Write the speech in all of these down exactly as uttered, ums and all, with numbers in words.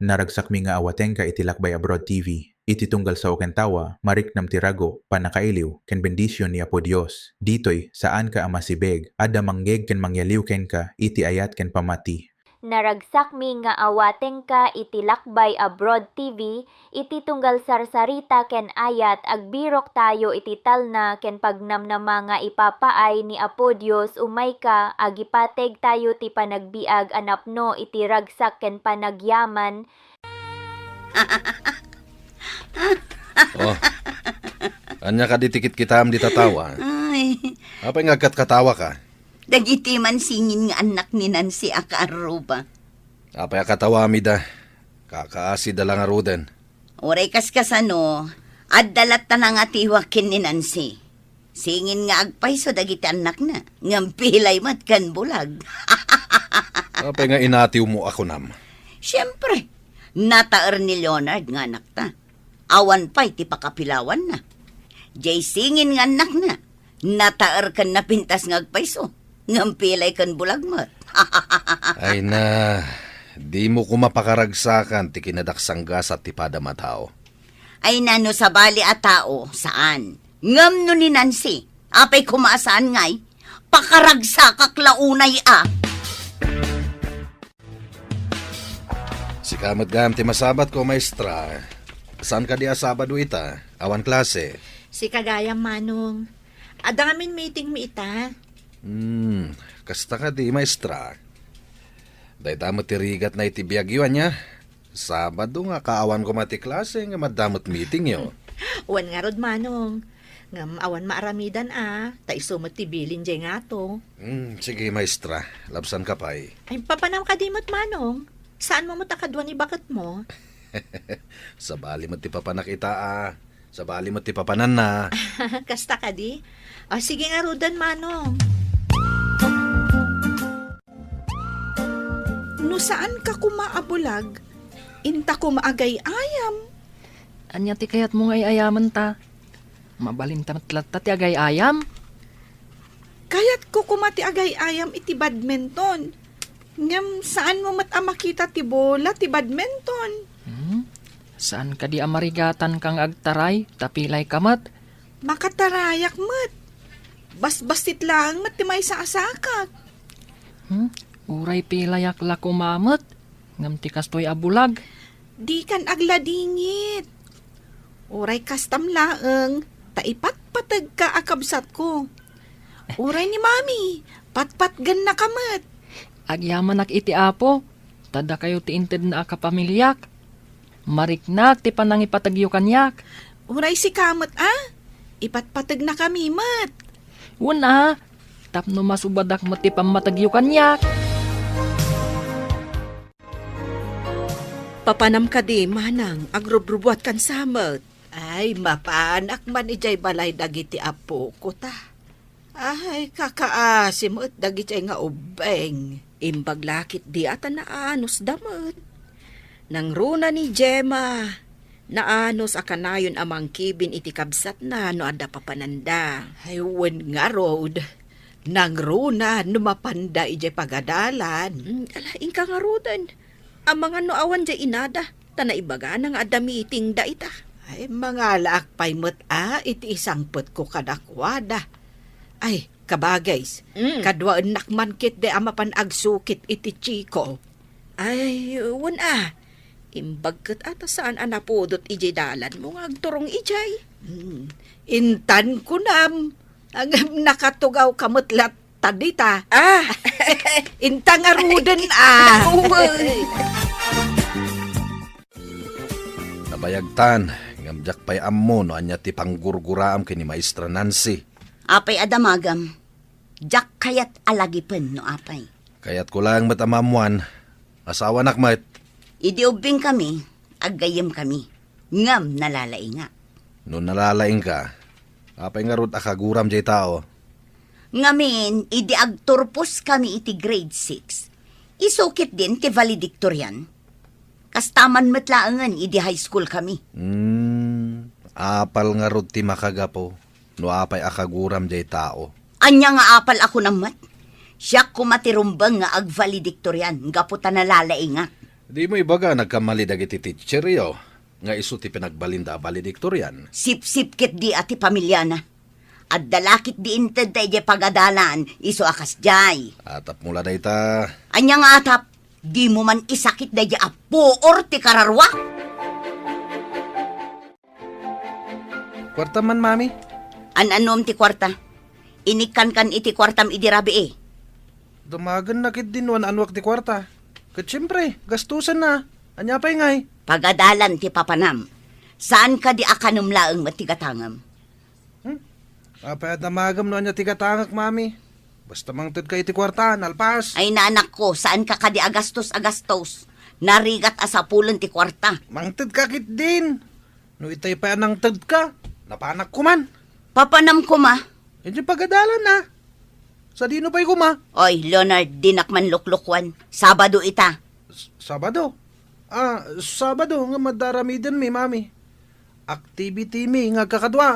Naragsakmi nga awatengka iti Lakbay Abroad T V. Iti tunggal sao ken tawa, mariknam ti rago, pannakailiw, ken bendision ni Apo Dios. Ditoy, saanka a masibeg, adda mangngeeg ken mangyaliw kenka iti ayat ken pammati. Naragsakmi nga awatengka iti Lakbay Abroad T V, iti tunggal sarsarita ken ayat, agbirok tayo iti talna ken pagnamnama nga ipapaay ni Apo Dios umayka, agipateg tayo ti panagbiag a napno iti ragsak ken panagyaman. Oh, ania kadi ti kitkitaem dita tawa? Ay, Apay nga agkatkatawaka? Dagiti mansingin nga annak ni Nancy a kaarruba. Apay a katawami da? Kakaasida la ngaruden. Uray kaskasano, adda latta nangatiwak ken ni Nancy. Singin nga agpayso dagiti annakna, ngem pilay met ken bulag. Apay nga inatiwmo a kunam? Siempre, nataer ni Leonard nga anakta. Awan pay ti pakapilawanna. Jay singin nga annakna, nataer ken napintas nga agpayso, ngem pilay ken bulag met. Ay na, dimo koma pakaragsakan ti kinadaksanggasat ti padam a tao. Ay na, no sabali a tao, saan. Ngem no ni Nancy, apay koma a saan ngay, pakaragsakak la unay a. Sika met gayam ti masabatko, maestra. Saan kadi a Sabado ita? Awan klase. Sika gayam, Manong. Adda ngamin meeting mi ita. Hmm, kasta kadi, maestra. Dayta met ti rigatna iti biagyo, ania? Sabado nga kaawan koma ti klase nga madda met meetingyo. Wen ngarud, Manong. Ngem awan maaramidan a, ta isu met ti bilin jay ngato. Hmm, sige, maestra. Labsanka pay. Ay, papanam kadi met, Manong. Saanmo met a kadua ni baketmo? Sabali met ti papanak ita a. Sabali met ti papananna. Kasta kadi? O, sige ngaruden, Manong. No saanka koma a bulag, inta koma agay-ayam. Ania ti kayatmo nga ay-ayamenta? Mabalinta met latta ti agay-ayam. Kayatko koma ti agay-ayam iti badminton. Ngem saanmo met a makita ti bola ti badminton. Hmm? Saan kadi a marigatanka nga agtaray, ta pilayka met? Makatarayak met. Basbassit laeng met ti maysa a sakak. Hmm? Uray pilayak la koma met, ngem ti kastoy a bulag. Dikan agladingit. Uray kastam laeng, ta ipatpategka a kabsatko. Uray ni Mami, patpatgennaka met. Agyamanak iti Apo, ta dakayo ti intedna a kapamiliak. Mariknak ti panangipategyo kaniak. Uray sika met a, ipatpategnakami met. Wen a, tapno masubadak met ti pammategyo kaniak. Papanam kadi, manang, agrubrubuatkan sa met? Ay, mapanak man idiay balay dagiti apoko ta. Ay, kakaasi met dagiti nga ubbeng. Imbag la ketdi a ta naanosda met. Nangruna ni Gemma, naanos a kanayon a mangkibin iti kabsatna no adda papananda. Ay, wen ngarud, nangruna no mapanda idiay pagadalan. Mm, ala, inka ngaruden. Amangan no awan diay inada, ta naibagana nga adda meeting da ita. Ay, mangalaak pay met a iti isangpetko kadakuada. Ay, kabagays, Mm. kaduaennak man ketdi a mapan agsukit iti Chico. Ay, wen a. Imbag ket a ta saan a napudot idiay dalanmo nga agturong idiay. Mm. Intan kunam, ngem nakatugawka met latta dita. Ah! Inta ngaruden a. Uy. Nabayagtan, ngem diak pay ammo no ania ti panggurguraam ken ni Maestra Nancy. Apay a damagam? Diak kayat a lagipen no apay. Kayatko laeng met a maammoan, asawanak met. Idi ubbingkami, aggayyemkami, ngem nalalaingak. No nalalaingka, apay ngarud a kaguram diay tao? Ngamin, idi agturposkami iti grade six, isu ketdin ti valedictorian. Kasta man met laengen idi high school kami. Hmm, apal ngarud ti makagapu no apay a kaguram diay tao. Ania nga apal a kunam met? Siak koma ti rumbeng nga agvaledictorian gapu ta nalalaingak. Dimo ibaga a nagkamali dagiti teacheryo nga isu ti pinagbalinda a valedictorian? Sipsip ketdi a ti pamiliana. Adda la ketdi intedda idiay pagadalan, isu a kasdiay. Atapmo la dayta. Ania nga atap? Dimo man isakit daydiay a puor ti kararua? Kuarta man, Mami. An-anom ti kuarta? Inikkankan iti kuartam idi rabii. Damagenna ketdi no an-anuak ti kuarta. Ket siempre, gastusenna. Ania pay ngay? Pagadalan ti papanam. Saan kadi a kanem laeng met ti gatangem? Hmm? Apay a damagem no ania ti gatangek, Mami? Basta mangtedka iti kuarta, nalpas. Ay, nanakko, saan ka kadi a gastos a gastos? Narigat a sapulen ti kuarta. Mangtedka ketdin. No itay pay a nangtedka, napanak koma. Papanam koma? Idiay pagadalan na. Sadino pay koma? Oy, Leonard, dinak man luklukuan. Sabado ita. S-, Sabado? Ah, Sabado nga madaramidenmi, Mami. Activity mi nga agkakadua.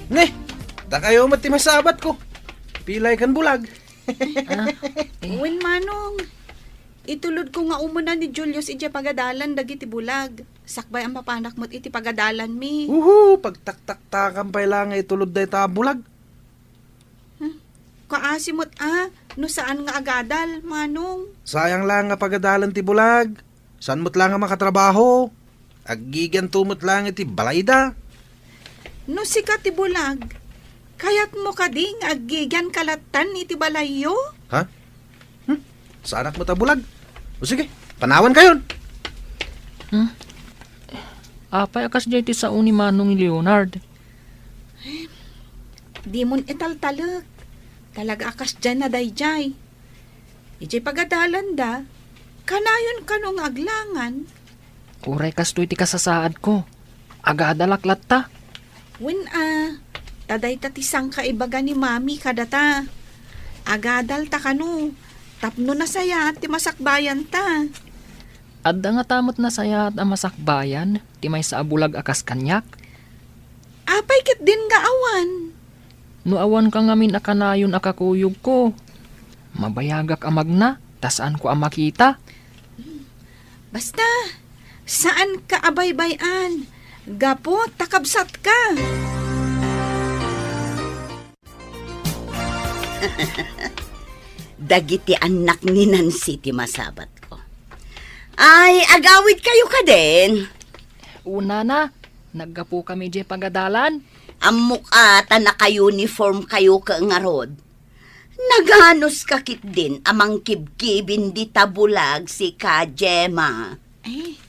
Ne, dakayo met ti masabatko. Pilay ken bulag. Ah, eh. Wen, Manong. Itulodko nga umuna ni Julius idiay pagadalan dagiti bulag. Sakbay a mapanak met iti pagadalanmi. Uhu, pagtaktaktakan pay la nga itulod dayta a bulag. Hmm? Kaasi met a, no saan nga agadal, Manong. Sayang la nga pagadalen ti bulag. Saan met la nga makatrabaho. Aggigianto met la nga iti balayda. No sika ti bulag, kayatmo kadi nga aggigianka lattan iti balayyo? Ha? Hmm? Saanak met a bulag. O sige, panawankayon. Hmm? Apay a kasdiay ti sao ni Manong Leonard? Dimon italtalek. Talaga a kasdiay na daydiay. Idiay pagadalanda, kanayon kano nga aglangan. Uray kastoy ti kasasaadko. Agadalak latta. Wen a, ta dayta ti sangkaibaga ni Mami kadata. Agadalta kano, tapno nasayaat ti masakbayanta. Adda ngata met nasayaat a masakbayan ti maysa a bulag a kas kaniak? Apay ketdin nga awan? No awanka ngamin a kanayon a kakuyogko, mabayagak a magna, ta saanko a makita. Basta, saanka a baybay-an, gapu ta kabsatka. Dagiti annak ni Nancy ti masabatko. Ay, agawidkayo kadin? Unana, naggapukami idiay pagadalan. Ammok a ta naka-uniform kayo ket ngarud. Naganuska ketdin a mangkibkibin dita bulag sika, Gemma? Ay,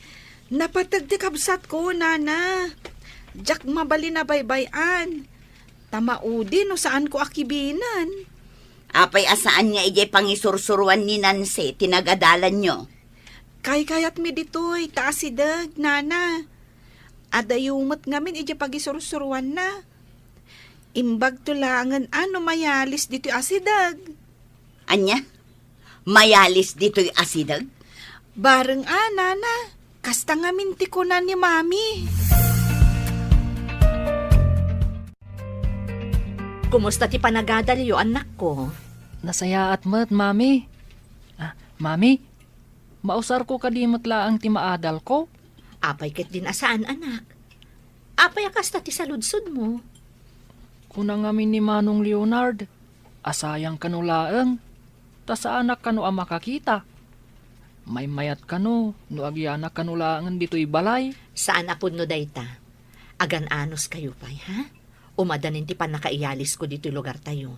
napateg ti kabsatko, Nana. Diak mabalin a baybay-an. Ta maudi no saanko a kibinen. Apay a saan nga idiay pangisursuruan ni Nancy ti nagadalanyo? Kaykayatmi ditoy ta asideg, Nana. Adayo met ngamin idiay pagisursuruanna. Imbagto laengen a no mayalis ditoy asideg. Ania? Mayalis ditoy asideg? Bareng a, Nana. Kasta ngamin ti kuna ni Mami. Kumusta ti panagadalyo, annakko? Nasayaat met, Mami. Ah, Mami, mausarko kadi met laeng ti maadalko? Apay ketdin a saan, anak? Apay a kasta ti saludsodmo? Kuna ngamin ni Manong Leonard, a sayang kano laeng, ta saanak kano a makakita. Maymayat kano no agyanak kano laengen ditoy balay. Saan a pudno dayta. Agan-anos kayo pay, ha? Umadanin ti pannakaiyalisko ditoy lugartayo.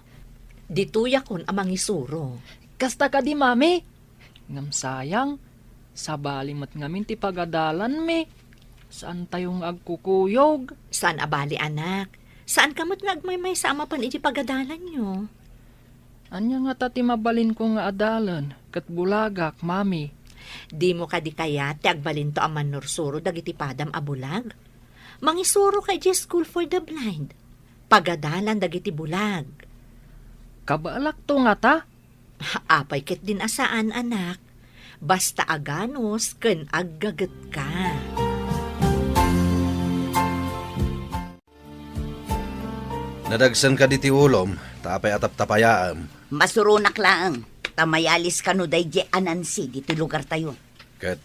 Ditoyakon a mangisuro. Kasta kadi, Mami? Ngem sayang, sabali met ngamin ti pagadalanmi. Saantayo nga agkukuyog. Saan a bali, anak. Saanka met nga agmaymaysa a mapan iti pagadalanyo. Ania ngata ti mabalinko nga adalen ket bulagak, Mami? Dimo kadi kayat ti agbalinto a mannursuro dagiti padam a bulag? Mangisuroka idiay School for the Blind. Pagadalan dagiti bulag. Kabaelakto ngata? Apay ketdin a saan, anak? Basta aganus ken aggagetka. Nadagsen kadi ti ulom, ta apay a taptapayaem? Masuronak laeng. Ta mayalis kano daydiay a Nancy ditoy lugartayo. Ket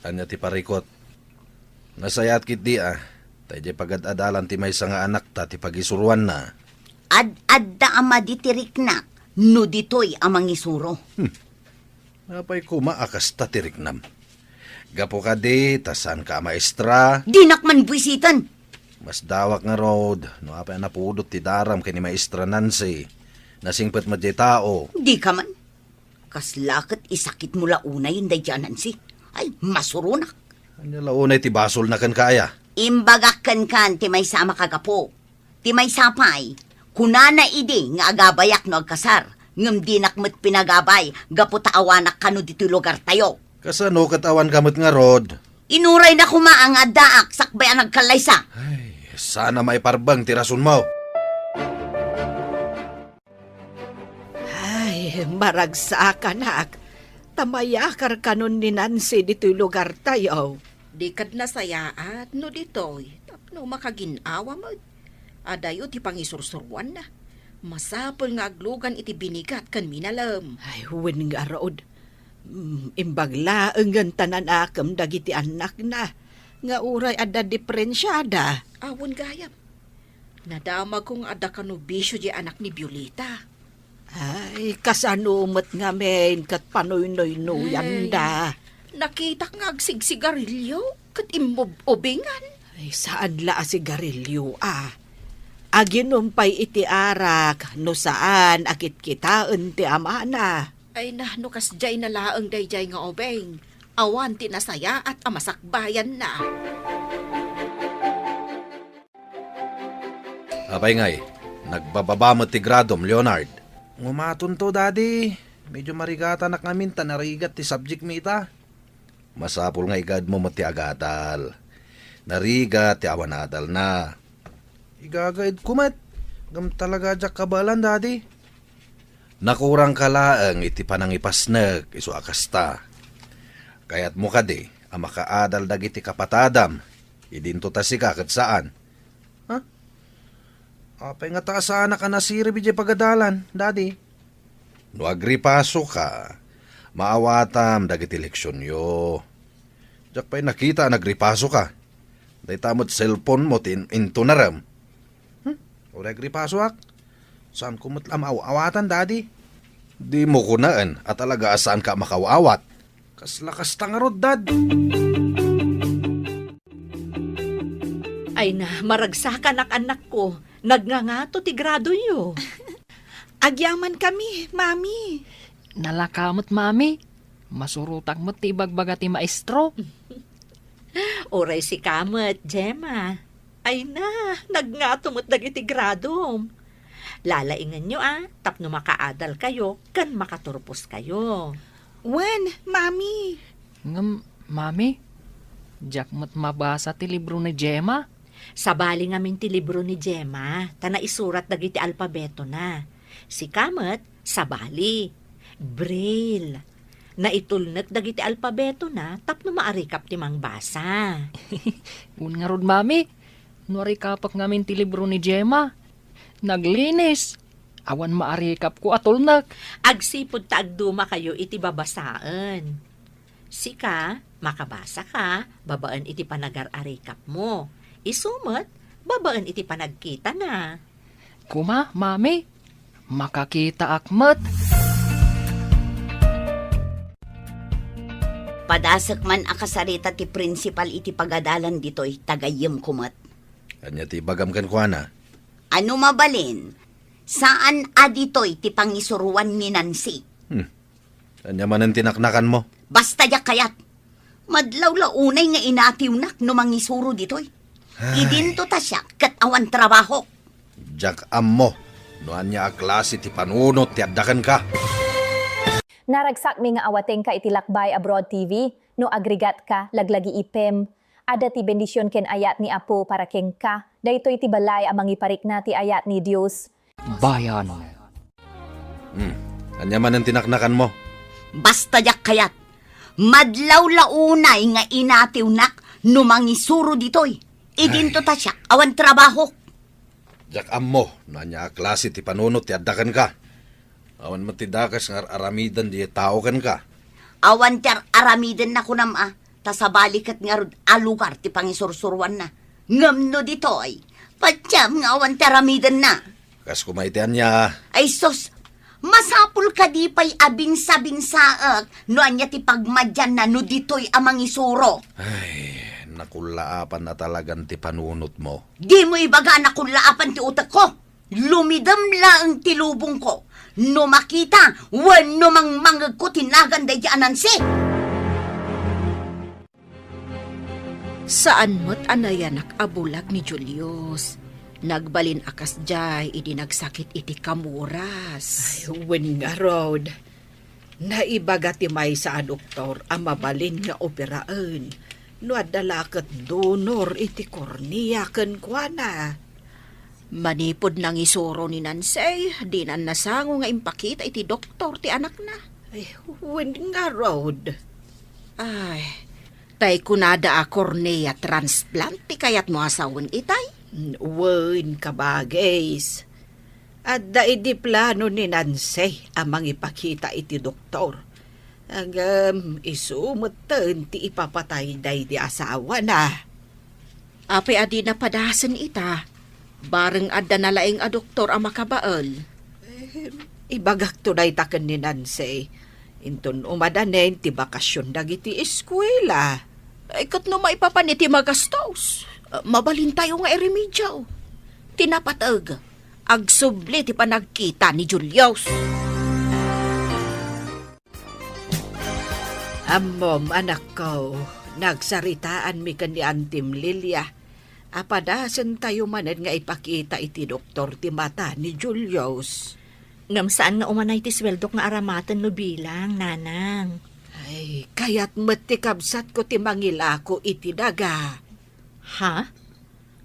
ania ti parikut? Nasayaat ketdi a, ta idiay pagad-adalan ti maysa nga anakta ti pagisuruanna. Ad-adda a madi ti riknak no ditoy a mangisuro. Hmm. Apay koma a kasta ti riknam? Gapu kadi ta saanka a maestra? Dinak man buisiten! Masdawak ngarud no apay a napudot ti daram ken ni Maestra Nancy. Nasingpet met diay tao. Dika man. Kasla ket isakitmo la unayen daydiay a Nancy. Ay, masuronak. Ania la unay ti basolna kenka aya? Imbagak kenka ti maysa a makagapu. Ti maysa pay, kunana idi nga agabayak no agkasar, ngem dinak met pinagabay gapu ta awanak kano ditoy lugartayo. Kasano ket awanka met ngarud? Inurayna koma a nga addaak sakbay a nagkallaysa. Ay, saan a maiparbeng ti rasonmo. Ay, maragsakanak. Ta mayakar kanon ni Nancy ditoy lugartayo. Di kad nasayaat no ditoy tapno makagin-awa met. Adayo ti pangisursuroanna. Masapul nga aglugan iti binigat ken minalem. Ay, wen ngarud. Mm, imbag laengen ta nanakem dagiti annakna nga uray adda diperensiada. Awan gayam. Nadamagko nga adda kano bisio diay anak ni Violeta. Ay, kasano met ngamin ket panoynoynoyanda? Ay, nakitak nga agsigsigarilio ket immob-obingan. Ay, saan la a sigarilio a. Aginom pay iti arak no saan a kitkitaen ti amana. Ay na, no kasdiay na laeng daydiay nga ubing, awan ti nasayaat a masakbayanna. Apay ngay, nagbababa met ti gradom, Leonard? Ngumatonto, Daddy. Medyo marigatanak ngamin ta narigat ti subject mi ita. Masapul nga igaedmo met ti agadal. Narigat ti awan adalna. Igagaedko met. Ngem talaga diak kabaelan, Daddy. Nakurangka laeng iti panangipasnek, isu a kasta. Kayatmo kadi a makaadal dagiti kapatadam, idinto ta sika ket saan? Ha? Apay ngata a saanak a nasirib idiay pagadalan, Daddy? No agripasoka, maawatam dagiti leksionyo. Diak pay nakita a nagripasoka. Dayta met cellphone mo ti in-, intunarem. Hmm? Uray agripasoak. Saanko met la maaw-awatan, Daddy. Dimo kunaen a talaga a saanka a makaaw-awat. Kasla kasta ngarud, Dad. Ay na, maragsakanak, annakko. Nagngangato ti gradoyo. Agyamankami, Mami. Nalaka met, Mami. Masurotak met ti ibagbaga ti maestro. Uray sika met, Gemma. Ay na, nagngato met dagiti gradom. Lalaingenyo a, tapno makaadalkayo ken makaturposkayo. Wen, Mami. Ngem, Mami, diak met mabasa ti libro ni Gemma. Sabali ngamin ti libro ni Gemma, ta naisurat dagiti alpabetona. Sika met, sabali. Braille. Naitulnek dagiti alpabetona tapno maarikap ti mangbasa. Wen ngarud, Mami, no arikapek ngamin ti libro ni Gemma, naglinis. Awan maarikapko a tulnek. Agsipud ta agdumakayo iti babasaen. Sika, makabasaka babaen iti panagar-arikapmo. Isu met, babaen iti panagkitana. Kuma, Mami, makakitaak met. Padasek man a kasarita ti prinsipal iti pagadalan ditoy, ta gayyemko met. Ania ti ibagam kenkuana? Ano mabalin, saan a ditoy ti pangisuroan ni Nancy. Hmm. Ania manen ti naknakanmo? Basta diak kayat. Madlaw la unay nga inatiwnak no mangisuro ditoy. Ay. Idinto ta siak ket awan trabahok. Diak ammo no ania a klase ti panunot ti adda kenka. Naragsakmi nga awatengka iti Lakbay Abroad T V. No agrigatka, laglagiipem. Adda ti bendision ken ayat ni Apo para kenka. Daytoy ti balay a mangiparikna ti ayat ni Dios. Bayan. Hmm. Ania manen ti naknakanmo? Basta diak kayat. Madlaw la unay nga inatiwnak no mangisuro ditoy. Idinto ta siak awan trabahok. Diak ammo no ania a klase ti panunot ti adda kenka. Awan met ti dakes nga ar-aramiden diay tao kenka. Awan ti ar-aramiden na kunam a, ta sabali ket ngarud a lugar ti pangisursuruanna. Ngem no ditoy, patiam nga awan ti aramidenna. Kas kuma iti ania? Ay sus, masapul kadi pay a binsabinsaek no ania ti pagmadianna no ditoy a mangisuro. Ay, nakullaapan a talagan ti panunotmo. Dimo ibaga a nakullaapan ti utekko. Lumidem laeng ti lubongko no makita wenno mangmangegko ti nagan daydi a Nancy. Saan met a nayanak a bulag ni Julius. Nagbalin a kasdiay idi nagsakit iti kamuras. Ay, wen ngarud. Naibaga ti maysa a doktor a mabalin nga operaen no adda la ket donor iti kornea kenkuana. Manipud nangisuro ni Nancy, dinan nasango nga impakita iti doktor ti anakna. Ay, wen ngarud. Ay, tay kunada a cornea transplant ti kayatmo a sawen itay? Wen, kabagis. Adda idi plano ni Nancy a mangipakita iti doktor. Ngem isu metten ti ipapatay daydi asawana. Apay a dina padasen ita? Bareng adda na laeng a doktor a makabael. Eh, ibagakto dayta ken ni Nancy. Inton umadanen ti bakasyon dagiti eskuela. Ay, ket no maipapan iti magastos, mabalintayo nga iremedio. Ti napateg, agsubli ti panagkita ni Julius. Ammom, anakko, nagsaritaanmi ken ni Antim Lilia. Apadasentayo manen nga ipakita iti doktor ti mata ni Julius. Ngem saan nga umanay ti sueldok nga aramaten no bilang, nanang. Ay, kayat met ti kabsatko ti mangilako iti daga. Ha?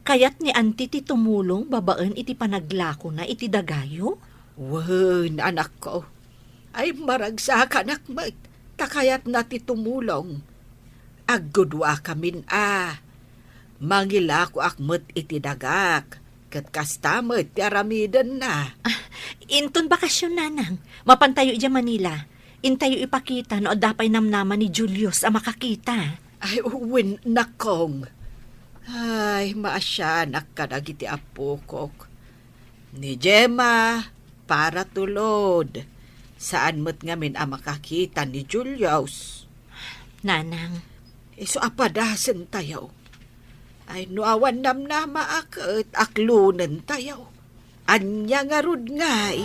Kayat ni Auntie ti tumulong babaen iti panaglakona iti dagayo? Wen, anakko. Ay, maragsakanak met, ta kayatna ti tumulong. Aggudua kamin a. Mangilakoak met iti dagak, ket kasta met ti aramidenna. Ah, inton bakasyon, nanang, mapantayo idiay Manila. Intayo ipakita no adda pay namnama ni Julius a makakita. Ay, wen, nakong. Ay, maasianak kadagiti appokok. Ni Gemma, para tulod. Saan met ngamin a makakita ni Julius. Nanang. Isu a padasentayo. Ay, no awan namnama a ket aklonentayo. Ania ngarud ngay?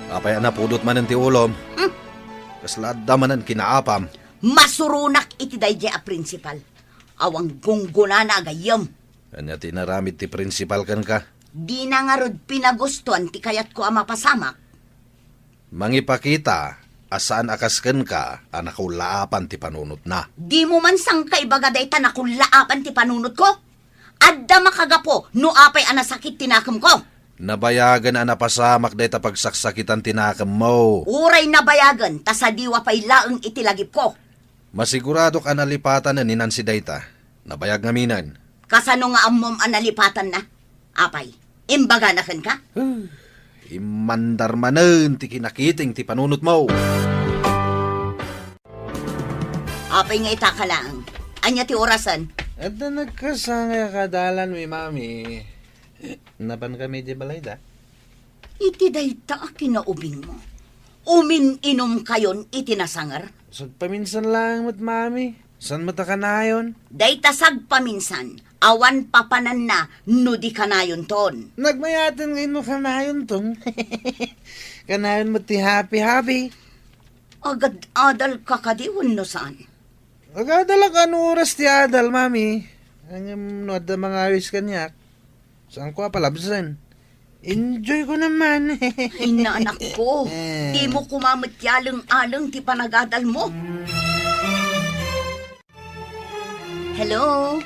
Apay a napudot manen ti ulom? Hmm? Kasla adda manen kinaapam? Masuronak iti daydiay a prinsipal. Awan gunggonana a gayyem. Ania ti inaramid ti prinsipal kenka? Dina ngarud pinagustuan ti kayatko a mapasamak. Mangipakita a saan a kas kenka a nakullaapan ti panunotna. Dimo man sangkaibaga dayta nakullaapan ti panunotko? Adda makagapu no apay a nasakit ti nakemko. Nabayagen a napasamak dayta pagsaksakitan ti nakemmo. Uray nabayagen ta sadiwa pay laeng iti lagipko. Masiguradok a nalipatanen ni Nancy dayta. Nabayag ngaminen. Kasano nga ammom a nalipatanna? Apay, imbagana kenka? Huh, immandar manen ti kinakiting ti panunotmo. Apay nga itaka laeng? Ania ti orasen? Adda nagkasangay a kadalanmi, Mami. Napankami idiay balayda? Iti dayta a kinaubingmo, umin-inumkayon iti nasanger? Sagpaminsan laeng met, Mami. Saan met a kanayon? Dayta sagpaminsan, awan papananna no di kanayonton. Nagmayaten nga inno kanayonton. Kanayon met ti happy-happy. Agad-adalka kadi wenno saan? Agadalak no oras ti adal, Mami. Ngem no adda mangawis kaniak, saanko a palabsen. Enjoyko naman. Ay, naanakko. Eh. Dimo koma met yaleng-aleng ti panagadalmo. Hello?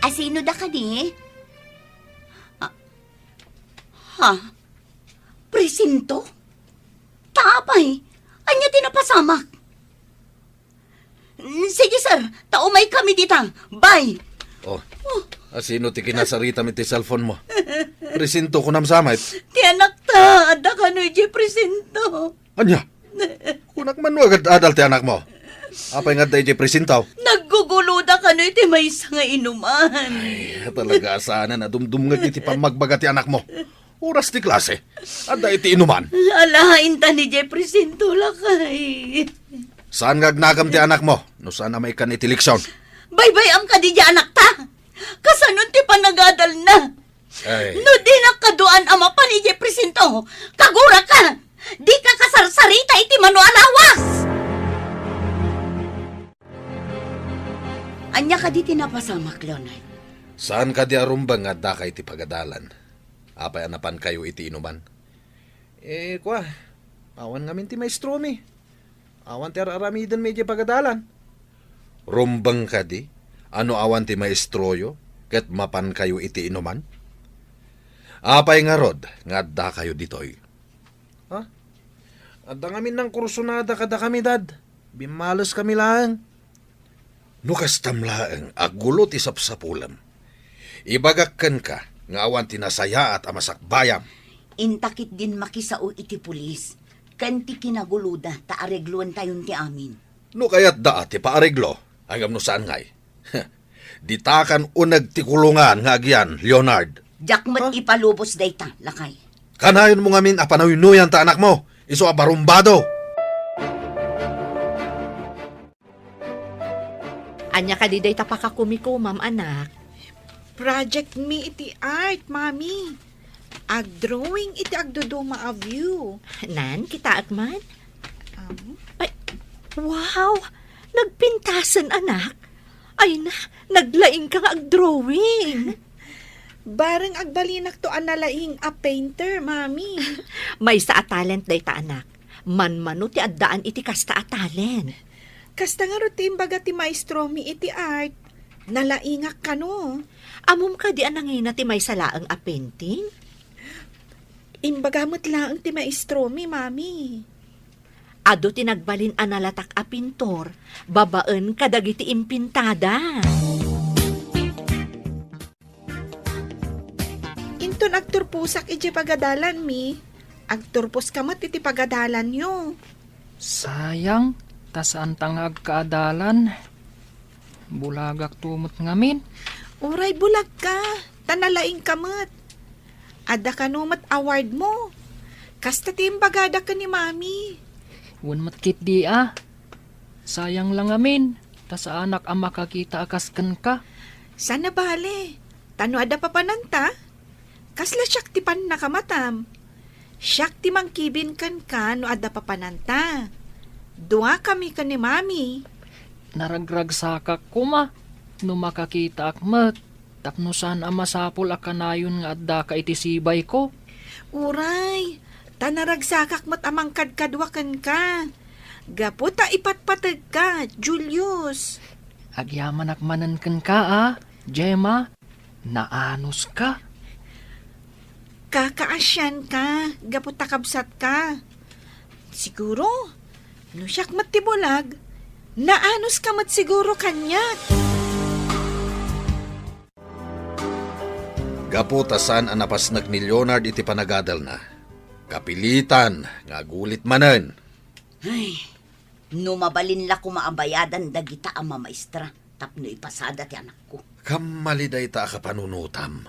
Asino da kadi? Ah, ha? Presinto? Ta apay, ania ti napasamak? Mm, sige, sir. Ta umaykami dita. Bye. Oh, asino ti kinasaritam iti cellphone mo? Presinto, kunam sa met? Ti anakta, adda kano idiay presinto. Ania? Kunak man no agad-adal ti anakmo. Apay nga adda idiay presinto? Nagguguloda kano iti maysa nga inuman. Ay, talaga a saanen a dumdumngeg iti pammagbaga ti anakmo. Oras ti klase. Adda iti inuman. Alaen ta ni Jeffrey Sinto, lakay. Saan nga agnakem ti anakmo no saan a maikkan iti leksion? Baybay-am kadi diay anakta? Kasano ti panagadalna? Ay. No dinak kaduan a mapan idiay presinto, kaguraka! Dika kasarsarita iti mano a lawas! Ania kadi ti napasamak, Leonard? Saan kadi a rumbeng nga addaka iti pagadalan? Apay a napankayo iti inuman? Eh, kua, awan ngamin ti maestromi. Awan ti ar-aramidenmi idiay pagadalan. Rumbeng kadi a no awan ti maestroyo ket mapankayo iti inuman? Apay ngarud nga addakayo ditoy? Ha? Adda ngamin nangkursonada kadakami, Dad. Bimmaleskami laeng. No kastam laeng a gulo ti sapsapulem, ibagak kenka nga awan ti nasayaat a masakbayam. Inta ketdin makisao iti pulis ken ti kinaguloda ta aregloentayon ti amin. No kayatda a ti paareglo, ngem no saan ngay, ditakan uneg ti kulongan nga agian, Leonard. Diak met Ha? ipalubos dayta, lakay. Kanayonmo ngamin a panuynuyan ta anakmo, isu a barumbado. Ania kadi dayta pakakumikumam, anak? Project mi iti art, Mami. Agdrawing iti agduduma a view. Nan, kitaek man. Um, Ay, wow! Nagpintasen, anak. Ay na, naglaing ka nga agdrawing. Bareng agbalinakto a nalaing a painter, Mami. Maysa a talent dayta, anak. Manmano ti addaan iti kasta a talent. Kasta ngarud ti imbaga ti maestromi iti art. Nalaingak kano. Ammom kadi a nangina ti maysa laeng a painting? Imbaga met laeng ti maestromi, Mami. Adu ti nagbalin a nalatak a pintor babaen kadagiti impintada. Inton agturposak idiay pagadalanmi, agturposka met iti pagadalanyo. Sayang, ta saanta nga agkaadalan. Bulagakto met ngamin. Uray bulagka, ta nalaingka met. Adda kano met awardmo. Kasta ti imbagada ken ni Mami. Wen met ketdi a. Sayang la ngamin, ta saanak a makakita a kas kenka. Saan a bale, ta no adda papananta, kasla siak ti pannakamatam. Siak ti mangkibin kenka no adda papananta. Duakami ken ni Mami. Naragragsakak koma no makakitaak met. Tapno saan a masapul a kanayon nga addaka iti sibayko. Uray, ta naragsakak met a mangkadkadua kenka. Gapu ta ipatpategka, Julius. Agyamanak manen kenka a, Gemma. Naanoska. Kakaasianka, gapu ta kabsatka. Siguro, no siak met ti bulag, naanoska met siguro kaniak. Gapu ta saan a napasnek ni Leonard iti panagadalna, kapilitan nga agulit manen. Ay, no mabalin la koma a bayadan dagita a mamaestra tapno ipasada ti anakko. Kammali dayta a kapanunotam.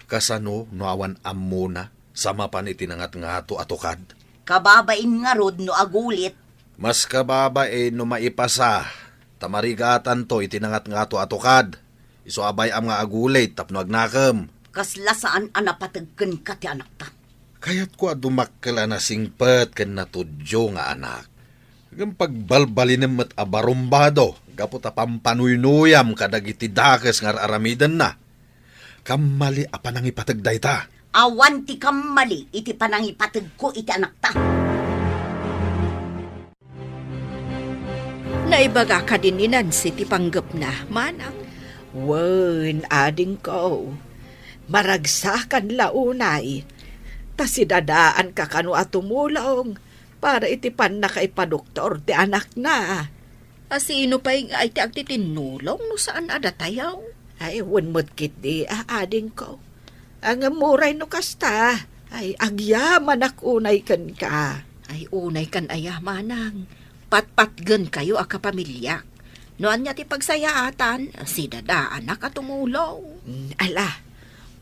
Kasano no awan ammona sa mapan iti nangatngato a tukad? Kababain ngarud no agulit. Mas kababain no maipasa ta marigatanto iti nangatngato a tukad. Isu a bay-am nga agulit tapno agnakem. Kasla saan a napateg kenka ti anakta. Kayatko a dumakkel a nasingpet ken natudyo nga anak. Ngem pagbalbalinem met a barumbado gapu ta pampanuynuyam kadagiti dakes nga ar-aramidenna. Kammali a panangipateg dayta. Awan ti kammali iti panangipategko iti anakta. Naibaga kadi ni Nancy ti panggepna, manang? Wen, adingko. Maragsakan la unay. Ta sidadaanka kano a tumulong para iti pannakaipadoktor ti anakna. A sino pay ngay ti agtitinnulong no saan a datayo? Ay, wen met ketdi a adingko. Ngem uray no kasta, ay, agyamanak unay kenka. Ay, unay kan aya, manang. Patpatgenkayo a kapamiliak. No ania ti pagsayaatan, sidadaanak a tumulong. Mm, ala,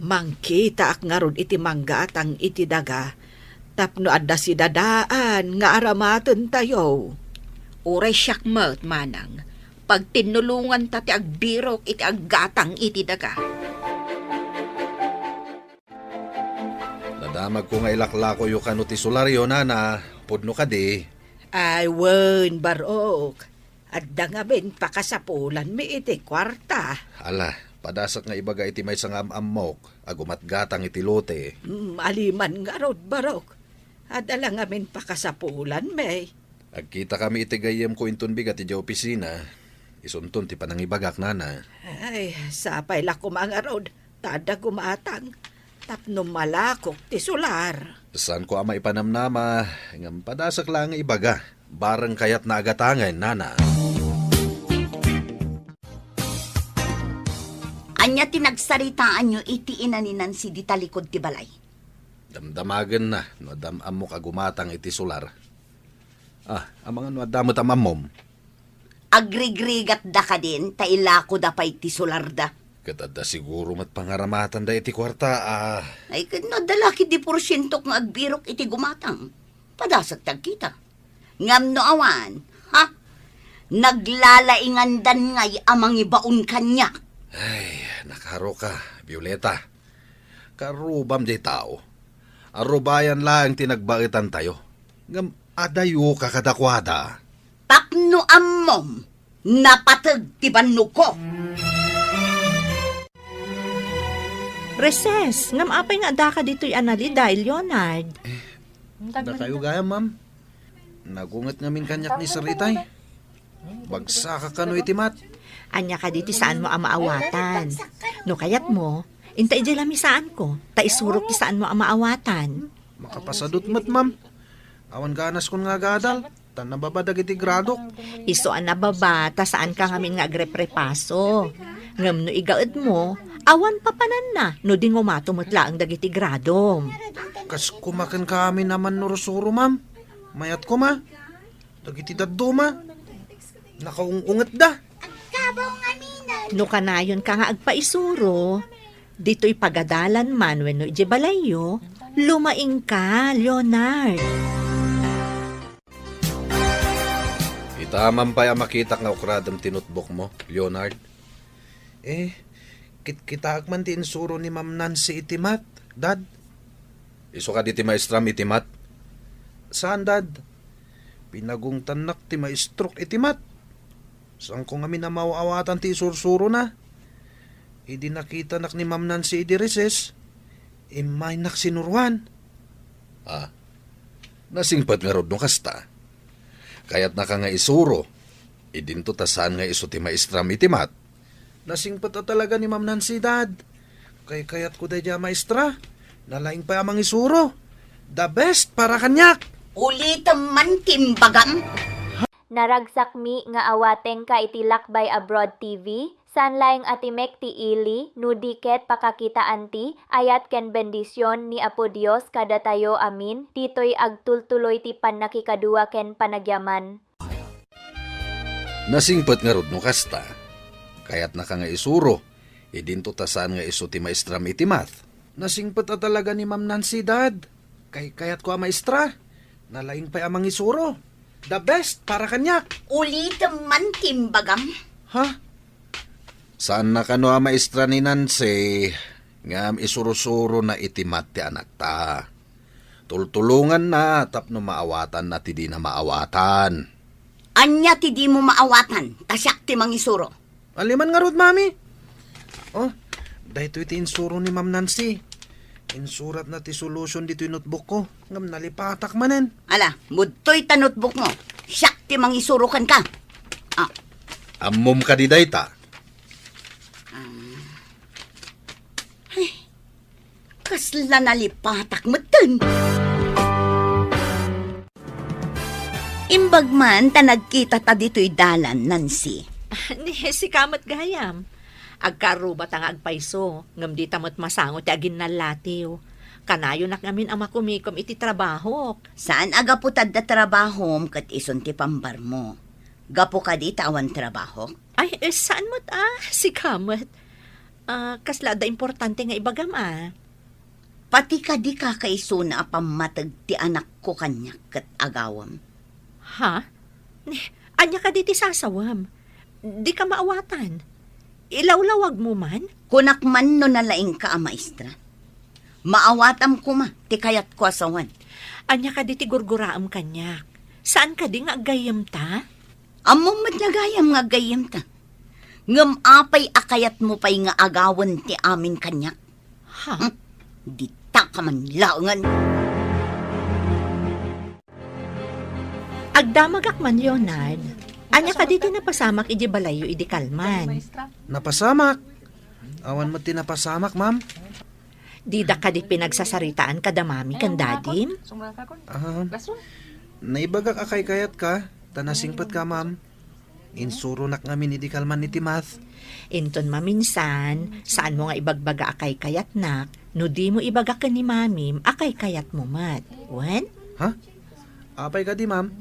mangkitaak ngarud iti manggatang iti daga, tapno adda sidadaan nga aramatentayo. Uray siak met, manang, pagtinnulonganta ti agbirok iti aggatang iti daga. Nadamagko nga ilaklakoyo kano ti solaryo, nana. Pudno kadi? Ay, wen, barok. Adda ngamin pakasapulanmi iti kuarta. Ala, padasek nga ibaga iti maysa nga am-ammok a gumatgatang iti lote. Mm, aliman ngarud, barok. Adda la ngamin pakasapulanmi. Agkitakami iti gayyemko inton bigat idiay opisina. Isunton ti panangibagak, nana. Ay, sapay la koma ngarud ta adda gumatang tapno malakok ti solar. Saanko a maipanamnama, ngem padasek la nga ibaga. Bareng kayatna a gatangen, nana. Ania ti nagsaritaanyo iti ina ni Nancy di talikod ti balay? Damdamagenna no adda am-ammok a gumatang iti solar. Ah, amangan no adda met am-ammom. Agrigrigatda kadin ta ilakoda pay ti solarda. Ket adda siguro met pangaramatanda iti kuarta, ah. Ay, ket no adda la ketdi porsientok nga agbirok iti gumatang, padasek ti agkita. Ngem no awan, ha? Naglalaingandan ngay a mangibaon kaniak. Ay, nakaruka, Violeta. Karubam diay tao. Arubayan laeng ti nagbaetantayo. Ngem adayoka kadakuada. Tapno ammom, napateg ti bannogko. Recess, ngem apay nga addaka ditoy a naliday, Leonard? Dakayo gayam, ma'am. Nagunget ngamin kaniak ni Sir Itay. Bagsakak kano iti mat. Ania kadi ti saanmo a maawatan? No kayatmo, inta idiay lamisaanko, ta isurok ti saanmo a maawatan. Makapasadut met, ma'am. Awan ganaskon nga agadal, ta nababa dagiti gradok. Isu a nababa, ta saanka ngamin nga agreprepaso. Ngem no igaedmo, awan papananna no di ngumato met laeng dagiti gradom. Kas kumaken kami naman no rusuro, ma'am. Mayat koma. Dagiti dadduma, nakaung-ungetda. No kanayonka nga agpaisuro, ditoy pagadalan man wenno idiay balayyo, lumaingka, Leonard. Ita man pay a makitak nga ukradem ti notebookmo, Leonard. Eh, kitkitaek man ti insuro ni Ma'am Nancy iti mat, Dad. Isu kadi ti maestram iti mat? Saan, Dad. Pinagungtannak ti maestrok iti mat. Saanko ngamin a maaw-awatan ti isursurona. Idi nakitanak ni Ma'am Nancy idi recess, immaynak sinuroan. Ah, nasingpet ngarud no kasta. Kayatnaka nga isuro, idinto ta saan nga isu ti maestram iti mat. Nasingpet a talaga ni Ma'am Nancy, Dad. Kaykayatko daydiay a maestra. Nalaing pay a mangisuro. The best para kaniak. Ulitem man ti imbagam. Naragsakmi nga awatengka iti Lakbay Abroad T V, saan laeng a timek ti ili, no di ket pakakitaan ti ayat ken bendision ni Apo Dios kadatayo amin, ditoy agtultuloy ti pannakikadua ken panagyaman. Nasingpet ngarud no kasta. Kayatnaka nga isuro, idinto ta saan nga isu ti maestram iti math. Nasingpet a talaga ni Ma'am Nancy, Dad. Kaykayatko a maestra. Nalaing pay a mangisuro. The best para kaniak. Ulitem man ti imbagam. Ha? Saanna kano a maestra ni Nancy, ngem isurusurona iti math ti anakta. Tultulonganna tapno maawatanna ti dina maawatan. Ania ti dimo maawatan, ta siak ti mangisuro? Aliman ngarud, Mami. Oh, daytoy ti insuro ni Ma'am Nancy. Insuratna ti solution ditoy notebookko, ngem nalipatak manen. Ala, mudtoy ta notebookmo. Siak ti mangisuro kenka. Ah. Ammom kadi dayta? Ah. Ay, kasla nalipatak metten. Imbag man ta nagkitata ditoy dalan, Nancy. Ni, sika met gayam. Agkarrubata nga agpayso, ngem dita met masango ti aginnallatiw. Kanayonak ngamin a makumikom iti trabahok. Saan a gapu ta adda trabahom ket isun ti pambarmo. Gapu kadi ta awan trabahok? Ay, eh, saan met a? Sika met. Ah, kasla adda importante nga ibagam a? Pati kadi kakaisuna a pammateg ti anakko kaniak ket agawem. Ha? Ni, ania kadi ti sasawem? Dika maawatan. Ilawlawagmo man? Kunak man no nalaingka a maestra. Maawatam koma ti kayatko a sawen. Ania kadi ti gurguraem kaniak? Saan kadi nga aggayyemta? Ammom met nga gayam nga aggayyemta. Ngem apay a kayatmo pay nga agawen ti amin kaniak? Ha? Hmm? Dita ka man laengen. Agdamagak man, Leonard. Ania kadi ti napasamak idi balayyo idi kalman? Napasamak? Awan met ti napasamak, ma'am. Dida kadi pinagsasaritaan kada mami ken dadim? Ah, naibagak a kaykayatka, ta nasingpetka, ma'am. Insuronak ngamin idi kalman iti math. Inton maminsan, saanmo nga ibagbaga a kaykayatnak, no dimo ibaga ken ni mamim a kaykayatmo met. Wen? Ha? Apay kadi, ma'am?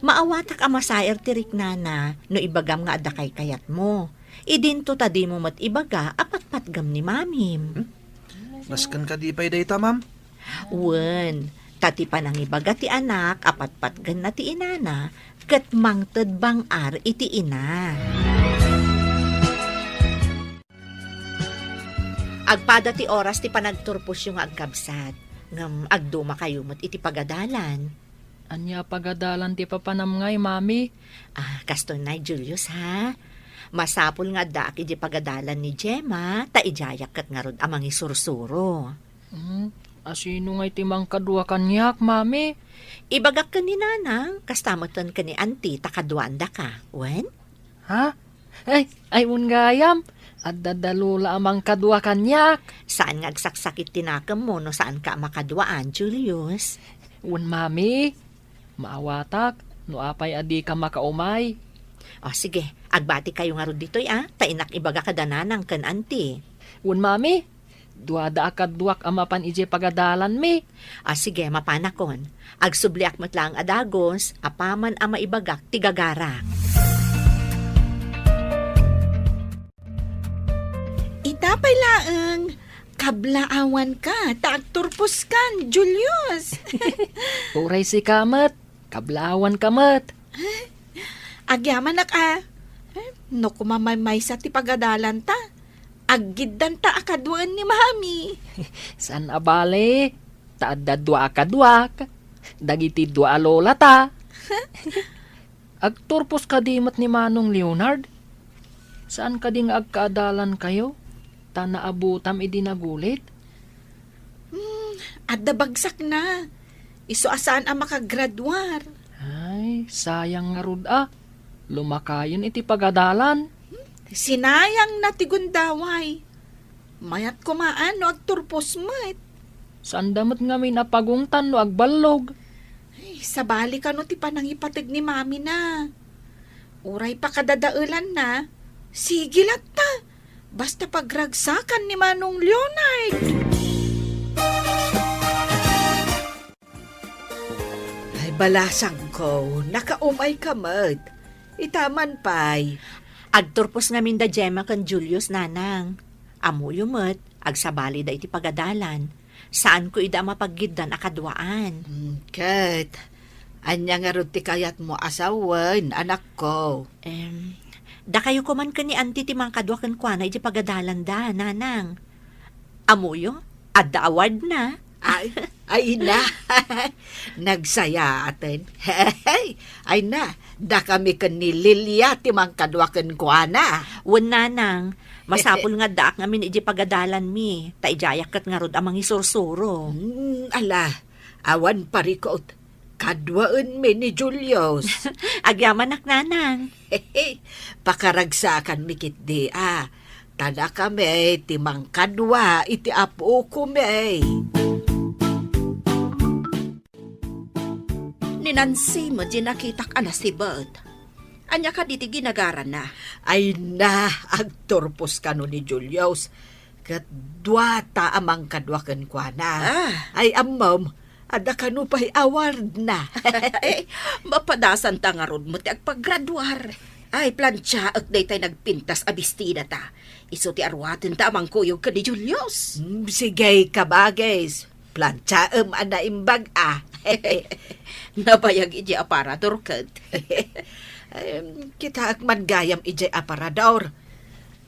Maawatak a masair ti riknana no ibagam nga adda kaykayatmo. Idinto ta dimo met ibaga a patpatgem ni mamim. Hmm? Nasken kadi pay dayta, ma'am? Wen, ta ti panangibaga ti anak a patpatgenna ti inana, ket mangted bang-ar iti ina. Agpada ti oras ti panagturposyo nga agkabsat, ngem agdumakayo met iti pagadalan. Ania a pagadalan ti papanam ngay, Mami? Ah, kastoy nay, Julius, ha? Masapul nga addaak idiay pagadalan ni Gemma, ta idiayak ket ngarud a mangisursuro. Hmm, asino ngay ti mangkadua kaniak, Mami? Ibagak ken ni Nanang, kasta metten ken ni Auntie ta kaduaandaka. Wen? Ha? Ay, ay, wen gayam. Adda da Lola a mangkadua kaniak. Saan nga agsaksakit ti nakemmo no saanka a makaduaan, Julius? Wen, Mami. Maawatak no apay a dika makaumay. O, sige, agbatikayo ngarud ditoy, a, ta innak ibaga kada Nanang ken Auntie. Wen, Mami. Duada a kaduak a mapan idiay pagadalanmi. A, sige, mapanakon. Agsubliak met laeng a dagus, apaman a maibagak ti gagarak. Ita pay laeng, kablaawanka, ta agturposkan, Julius. Uray sika met, kablaawanka met. Agyamanak a, eh, no kumamaymaysa ti pagadalanta, aggiddanta a kaduaen ni Mami. Saan a bale, ta adda dua a kaduak, dagiti dua a lolata. Agturpos kadi met ni Manong Leonard? Saan kadi nga agkaadalankayo, ta naabutam idi nagulit? Hmm, adda bagsakna. Isu a saan a makagraduar. Ay, sayang ngarud a. Lumakayon iti pagadalan. Hmm, sinayangna ti gundaway. Mayat koma a no agturpos met. Saanda met ngamin a pagungtan no agballog. Ay, sabali kano ti panangipateg ni Mami na. Uray pakadadaelanna, sige latta. Basta pagragsakan ni Manong Leonard. Ay, balasangko, nakaumay ka met. Ita man pay. Agturpos ngamin da Gemma ken Julius, Nanang. Ammoyo met, agsabalida iti pagadalan. Saanko ida a mapaggiddan a kaduaan. Hmm, ket, ania ngarud ti kayatmo a sawen, anakko? Em, dakayo koman ken ni Auntie ti mangkadua kenkuana iti pagadalanda, Nanang. Ammoyo, adda awardna. Ay, ay na. Nagsayaaten. Ay na, dakami ken ni Lilia ti mangkadua kenkuana. Wen, Nanang, masapul nga addaak ngamin idiay pagadalanmi, ta idiayak ket ngarud a mangisursuro. Hmm, ala, awan parikut. Kaduaenmi ni Julius. Agyamanak, Nanang. Pakaragsakanmi ketdi a. Ta dakami ti mangkadua iti apokomi. Ni Nancy met di nakitak a nasibet. Ania kadi ti ginagarana? Ay na, agturpos kano ni Julius. Ket duata a mangkadua kenkuana. Ah. Ay, ammom, adda kano pay awardna. Ay, mapadasanta ngarud met ti agpagraduar. Ay, plantiaek daytay nagpintas a bestidata. Isu ti aruatenta a mangkuyog ken ni Julius. Mm, sige, kabagis. Plantiaem a naimbag a. Nabayag idiay aparador ket. Em, kitaek man gayam idiay aparador.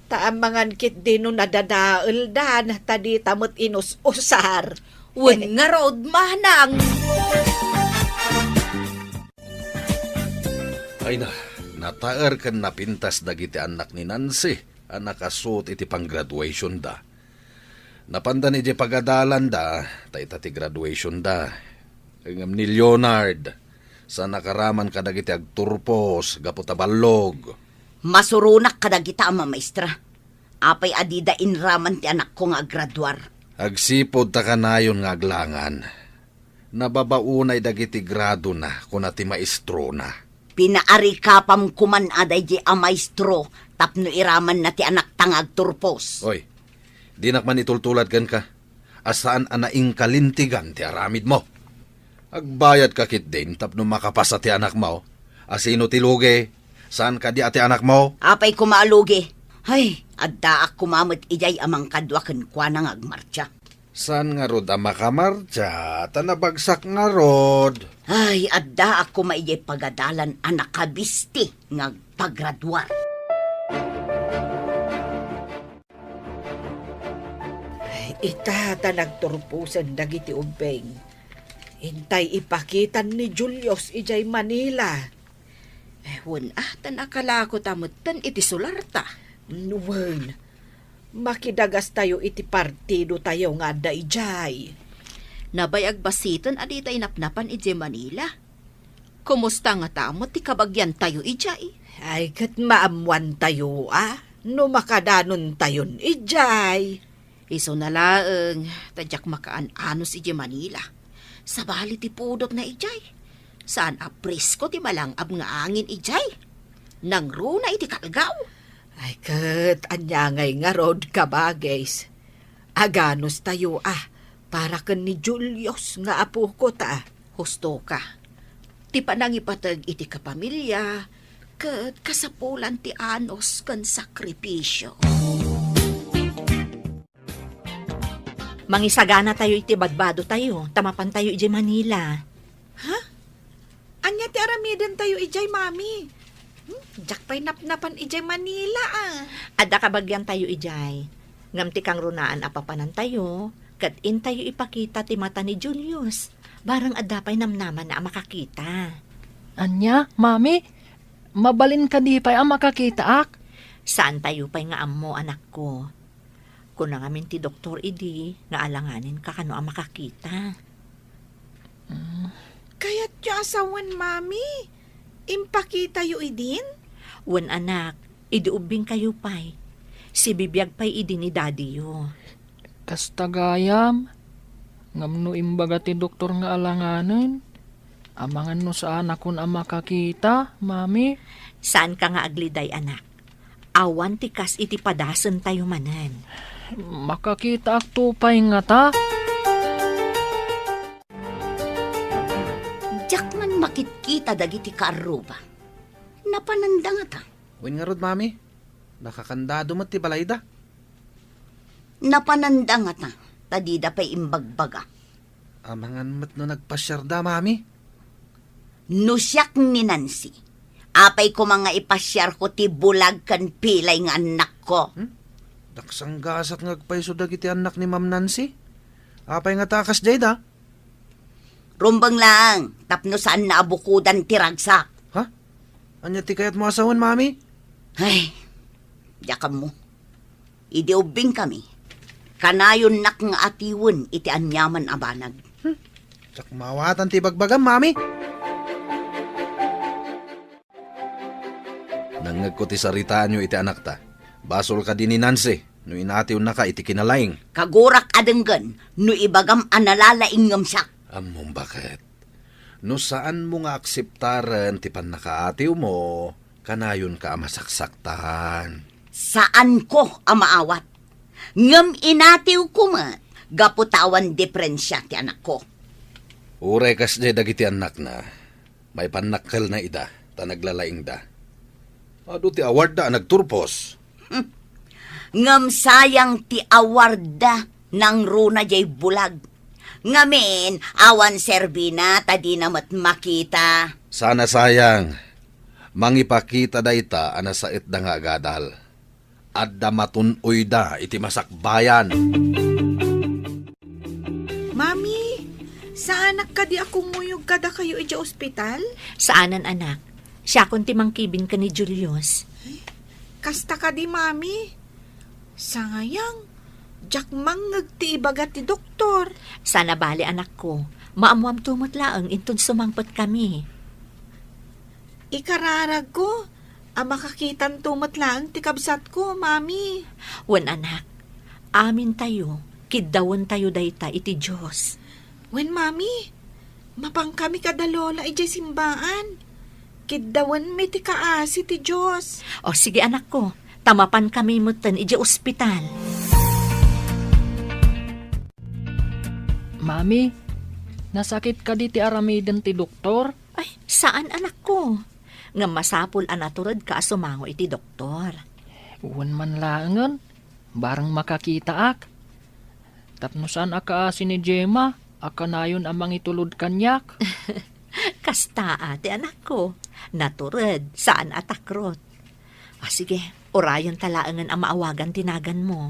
Ta amangan ketdi no nadadaeldan, ta dita met inus-usar. Wen ngarud, manang. Ay na, nataer ken napintas dagiti annak ni Nancy a nakasuot iti panggraduationda. Napanda idiay pagadalanda, ta ita ti graduationda. Ngem ni Leonard, saan a karaman kadagiti agturpos gapu ta ballog. Masuronak kadagita a mamaestra. Apay a dida inraman ti anakko nga aggraduar? Agsipud ta kanayon nga aglangan. Nababaonay dagiti gradona, kuna ti maestrona. Pinaarikapam koman a daydiay a maestro tapno iramanna ti anakta nga agturpos. Oy, dinak man itultulad kenka a saan a naingkalintigan ti aramidmo. Agbayadka ketdin tapno makapasa ti anakmo. A sino ti lugi? Saan kadi a ti anakmo? Apay koma a lugi? Ay, addaak koma met idiay a mangkadua kenkuana nga agmartsa. Saan ngarud a makamartsa ta nabagsak ngarud? Ay, addaak koma idiay pagadalan a nakabisti nga agpagraduar. Ita ta nagturposen dagiti ubbing. Intay ipakitan ni Julius idiay Manila. Eh, wen, ah, ta nakalako ta metten iti sularta. Wen, makidagastayo iti partidotayo nga adda idiay. Nabayag basiten a ditay napnapan idiay Manila. Kumusta ngata met ti kabagiantayo idiay? Ay, ket maammoantayo a no makadanontayon idiay. Isuna laeng, ta diak makaan-anus idiay Manila. Sabali ti pudotna idiay. Saan a presko ti malang-ab nga angin idiay. Nangruna iti kalgaw. Ay, ket ania ngay ngarud, kabagis? Aganustayo a para ken ni Julius nga apoko ta. Husto ka. Ti panangipateg iti kapamilya, ket kasapulan ti anus ken sakripisio. Mangisagana tayo iti badbado tayo, ta mapan tayo idiay Manila. Ha? Ania ti aramiden tayo idiay, Mami? Hmm, diak pay napnapan idiay Manila, ah. Adda kabagian tayo idiay. Ngem ti kangrunaan a papanan tayo, ket intayo ipakita ti mata ni Julius. Barang adda pay namnamana a makakita. Ania, Mami? Mabalin kadi pay a makakitaak? Saan tayo pay nga ammo, anakko. Kuna ngamin ti doktor idi nga alanganen ka kano a makakita. Mm. Kayatyo a sawen, Mami? Impakitayo idin? Wen, anak, idi ubbing kayo pay. Sibibiag pay idi ni Daddy yo. Kasta gayam, ngem no imbaga ti doktor nga alanganen, amangan no saanakon a makakita, Mami? Saanka nga agliday, anak. Awan ti kas iti padasen tayo manen. Makakitaak to pay ngata? Diak man makitkita dagiti kaarruba. Napananda ngata? Wen ngarud, Mami. Nakakandado met ti balayda. Napananda ngata, ta dida pay imbagbaga. Amangan met no nagpasiarda, Mami. No siak ni Nancy, apay koma nga ipasiarko ti bulag ken pilay nga annakko? Hmm? Daksanggasat nga agpayso dagiti annak ni Ma'am Nancy. Apay ngata a kasdiay da? Rumbeng laeng tapno saanna a bukodan ti ragsak. Ha? Ania ti kayatmo a sawen, Mami? Ay, diak ammo. Idi ubbingkami, kanayonnak nga atiwen iti aniaman a banag. Hmm. Diak maawatan ti ibagbagam, Mami. Nangngegko ti saritaanyo iti anakta. Basol kadi ni Nancy no inatiwennaka iti kinalaing? Kagurak a denggen no ibagam a nalalaing ngem siak. Ammom baket. No saanmo nga akseptaren ti pannakaatiwmo, kanayonka a masaksaktan. Saanko a maawat. Ngem inatiwko met gapu ta awan diferensia ti anakko. Uray kasdiay dagiti annakna, maipannakkelna ida ta naglalaingda. Adu ti awarda a nagturpos. Hmm. Ngem sayang ti awarda nangruna diay bulag. Ngamin, awan serbina ta dina met makita. Sana sayang. Mangipakita dayta a nasaetda nga agadal. Adda matun-oyda iti masakbayan. Mami, saanak kadi a kumuyog kadakayo idiay ospital? Saanen, anak. Siakon ti mangkibin ken ni Julius. Kasta kadi, Mami? Sangayang, diak mangngeg ti ibaga ti doktor. Sana bali, anakko. Maammoamto met laeng inton sumangpetkami. Ikararagko a makakitanto met laeng ti kabsatko, Mami. Wen, anak, amintayo, kiddawentayo dayta iti Dios. Wen, Mami, mapankami kada Lola idiay simbaan. Kiddawenmi ti kaasi ti Dios. O, sige, anakko, ta mapankami metten idiay ospital. Mami, nasakit kadi ti aramiden ti doktor? Ay, saan, anakko. Ngem masapul a naturedka a sumango iti doktor. Wen man laengen, bareng makakitaak. Tapno saan a kaasi ni Gemma a kanayon a mangitulod kaniak. Kasta a ti anakko. Natured, saan a takrot. A, sige, urayenta laengen a maawagan ti naganmo.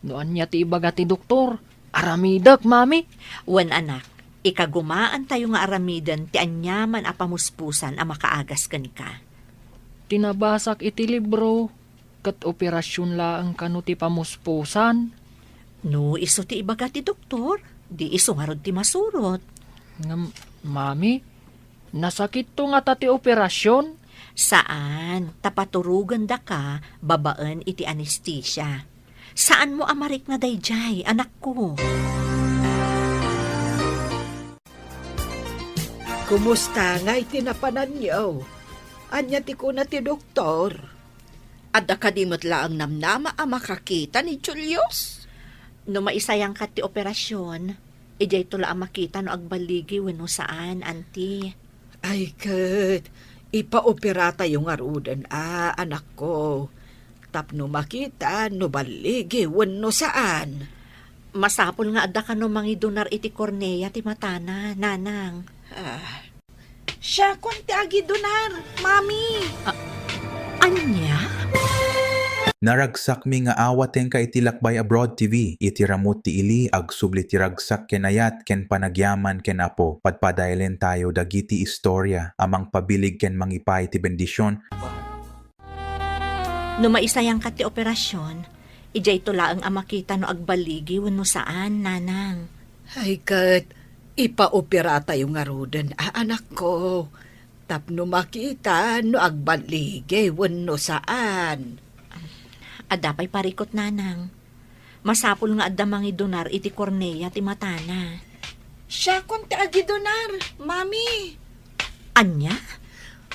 No ania ti ibaga ti doktor, aramidek, Mami. Wen, anak, ikagumaantayo nga aramiden ti aniaman a pamuspusan a makaagas kenka. Ti nabasak iti libro, ket operasion laeng kano ti pamuspusan? No isu ti ibaga ti doktor, di isu ngarud ti masurot. Ngem, Mami, nasakitto ngata ti operasion? Saan, ta paturogendaka babaen iti anestesia. Saanmo a marikna daydiay, anakko. Kumusta ngay ti napananyo? Ania ti kuna ti doktor? Adda kadi met laeng namnama a makakita ni Julius? No maisayangka ti operasion, idiayto la a makita no agballigi wenno saan, anti. Ay ket, ipaoperatayo ngaruden a, anakko, tapno makita no balligi wenno saan. Masapul nga adda kano mangidonar iti kornea ti matana, nanang. Ah, siakon ti agidonar, Mami. A-, ania? Naragsakmi nga awatenka iti Lakbay Abroad T V. Iti ramut ti ili, agsubli ti ragsak ken ayat ken panagyaman ken Apo. Padpadaelentayo dagiti istorya a mangpabilig ken mangipaay ti bendision. No maisayangka ti operasion, idiayto laeng a makita no agballigi wenno saan, nanang. Ay ket, ipaoperatayo ngaruden a, anakko, tapno makita no agballigi wenno saan. Adda pay parikut, nanang. Masapul nga adda mangidonar iti kornea ti matana. Siakon ti agidonar, Mami. Ania?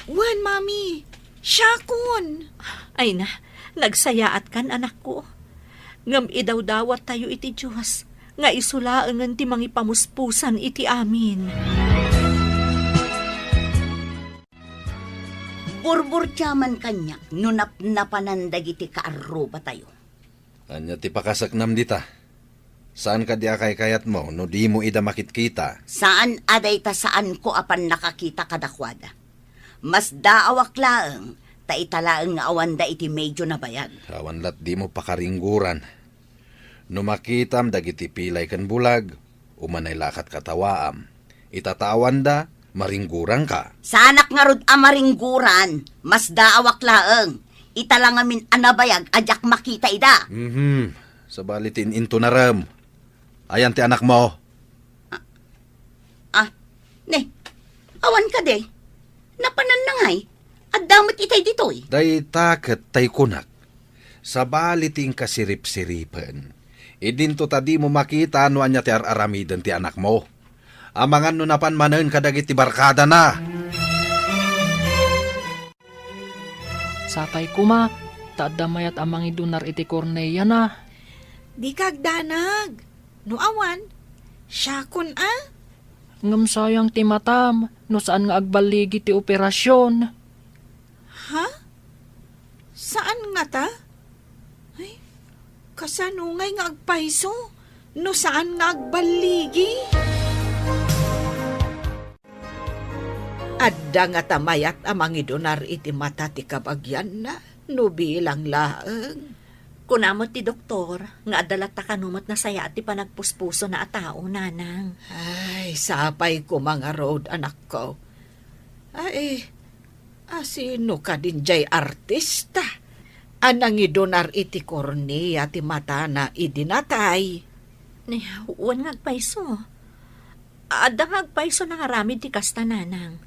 Wen, Mami. Siakon. Ay na, nagsayaatkan, anakko. Ngem idawdawattayo iti Dios nga isu laengen ti mangipamuspusan iti amin. Burburtiaman kaniak no napnapanan dagiti kaarrubatayo. Ania ti pakasaknam dita? Saan kadi a kaykayatmo no dimo ida makitkita? Saan a dayta saanko a pannakakita kadakuada. Masdaawak laeng, ta ita laeng nga awanda iti medio nabayag. Awan lat dimo pakaringguran. No makitam dagiti pilay ken bulag, umanay la a katkatawaam. Ita ta awanda, maringguranka. Saanak ngarud a maringguran, masdaawak laeng. Ita la ngamin a nabayag a diak makita ida. Mhm. Sabali ti in-intunarem. Ayan ti anakmo? Ah, ne, awan kadi. Napanan na ngay. Adda met itay ditoy. Dayta ket tay kunak. Sabali ti inkasiripsiripen. Idinto ta dimo makita no ania ti ar-aramiden ti anakmo. Amangan no napan manen kadagiti barkadana. Sapay koma, ta adda mayat a mangidunar iti korneana. Dika agdanag. No awan, siakon a. Ngem sayang ti matam no saan nga agballigi ti operasion. Ha? Saan ngata? Ay, kasano ngay nga agpayso no saan nga agballigi? Adda ngata mayat a mangidunar iti mata ti kabagianna no bilang laeng? Kuna met ti doktor nga adda latta kano met nasayaat ti panagpuspusona a tao, nanang. Ay, sapay koma ngarud, anakko. Ay, asino kadin jay artista a nangidunar iti kornea ti matana idi natay? Ni, wen nga agpayso. Adda nga agpayso nangaramid ti kasta, nanang.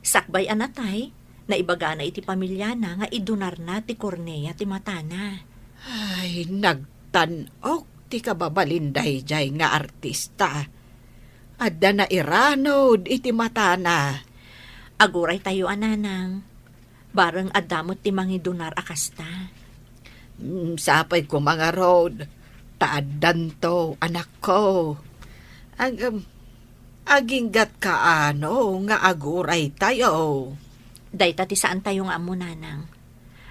Sakbay a natay, naibagana iti pamiliana nga idunarna ti kornea ti matana. Ay, nagtan-ok ti kababalin dayjay nga artista. Adda nairanud iti matana. Aguraytayo a, nanang. Bareng adda met ti mangidunar a kasta. Mm, sapay koma ngarud, ta addanto, anakko. Ag-, em, aginggat kaano nga aguraytayo? Dayta ti saantayo nga ammo, nanang.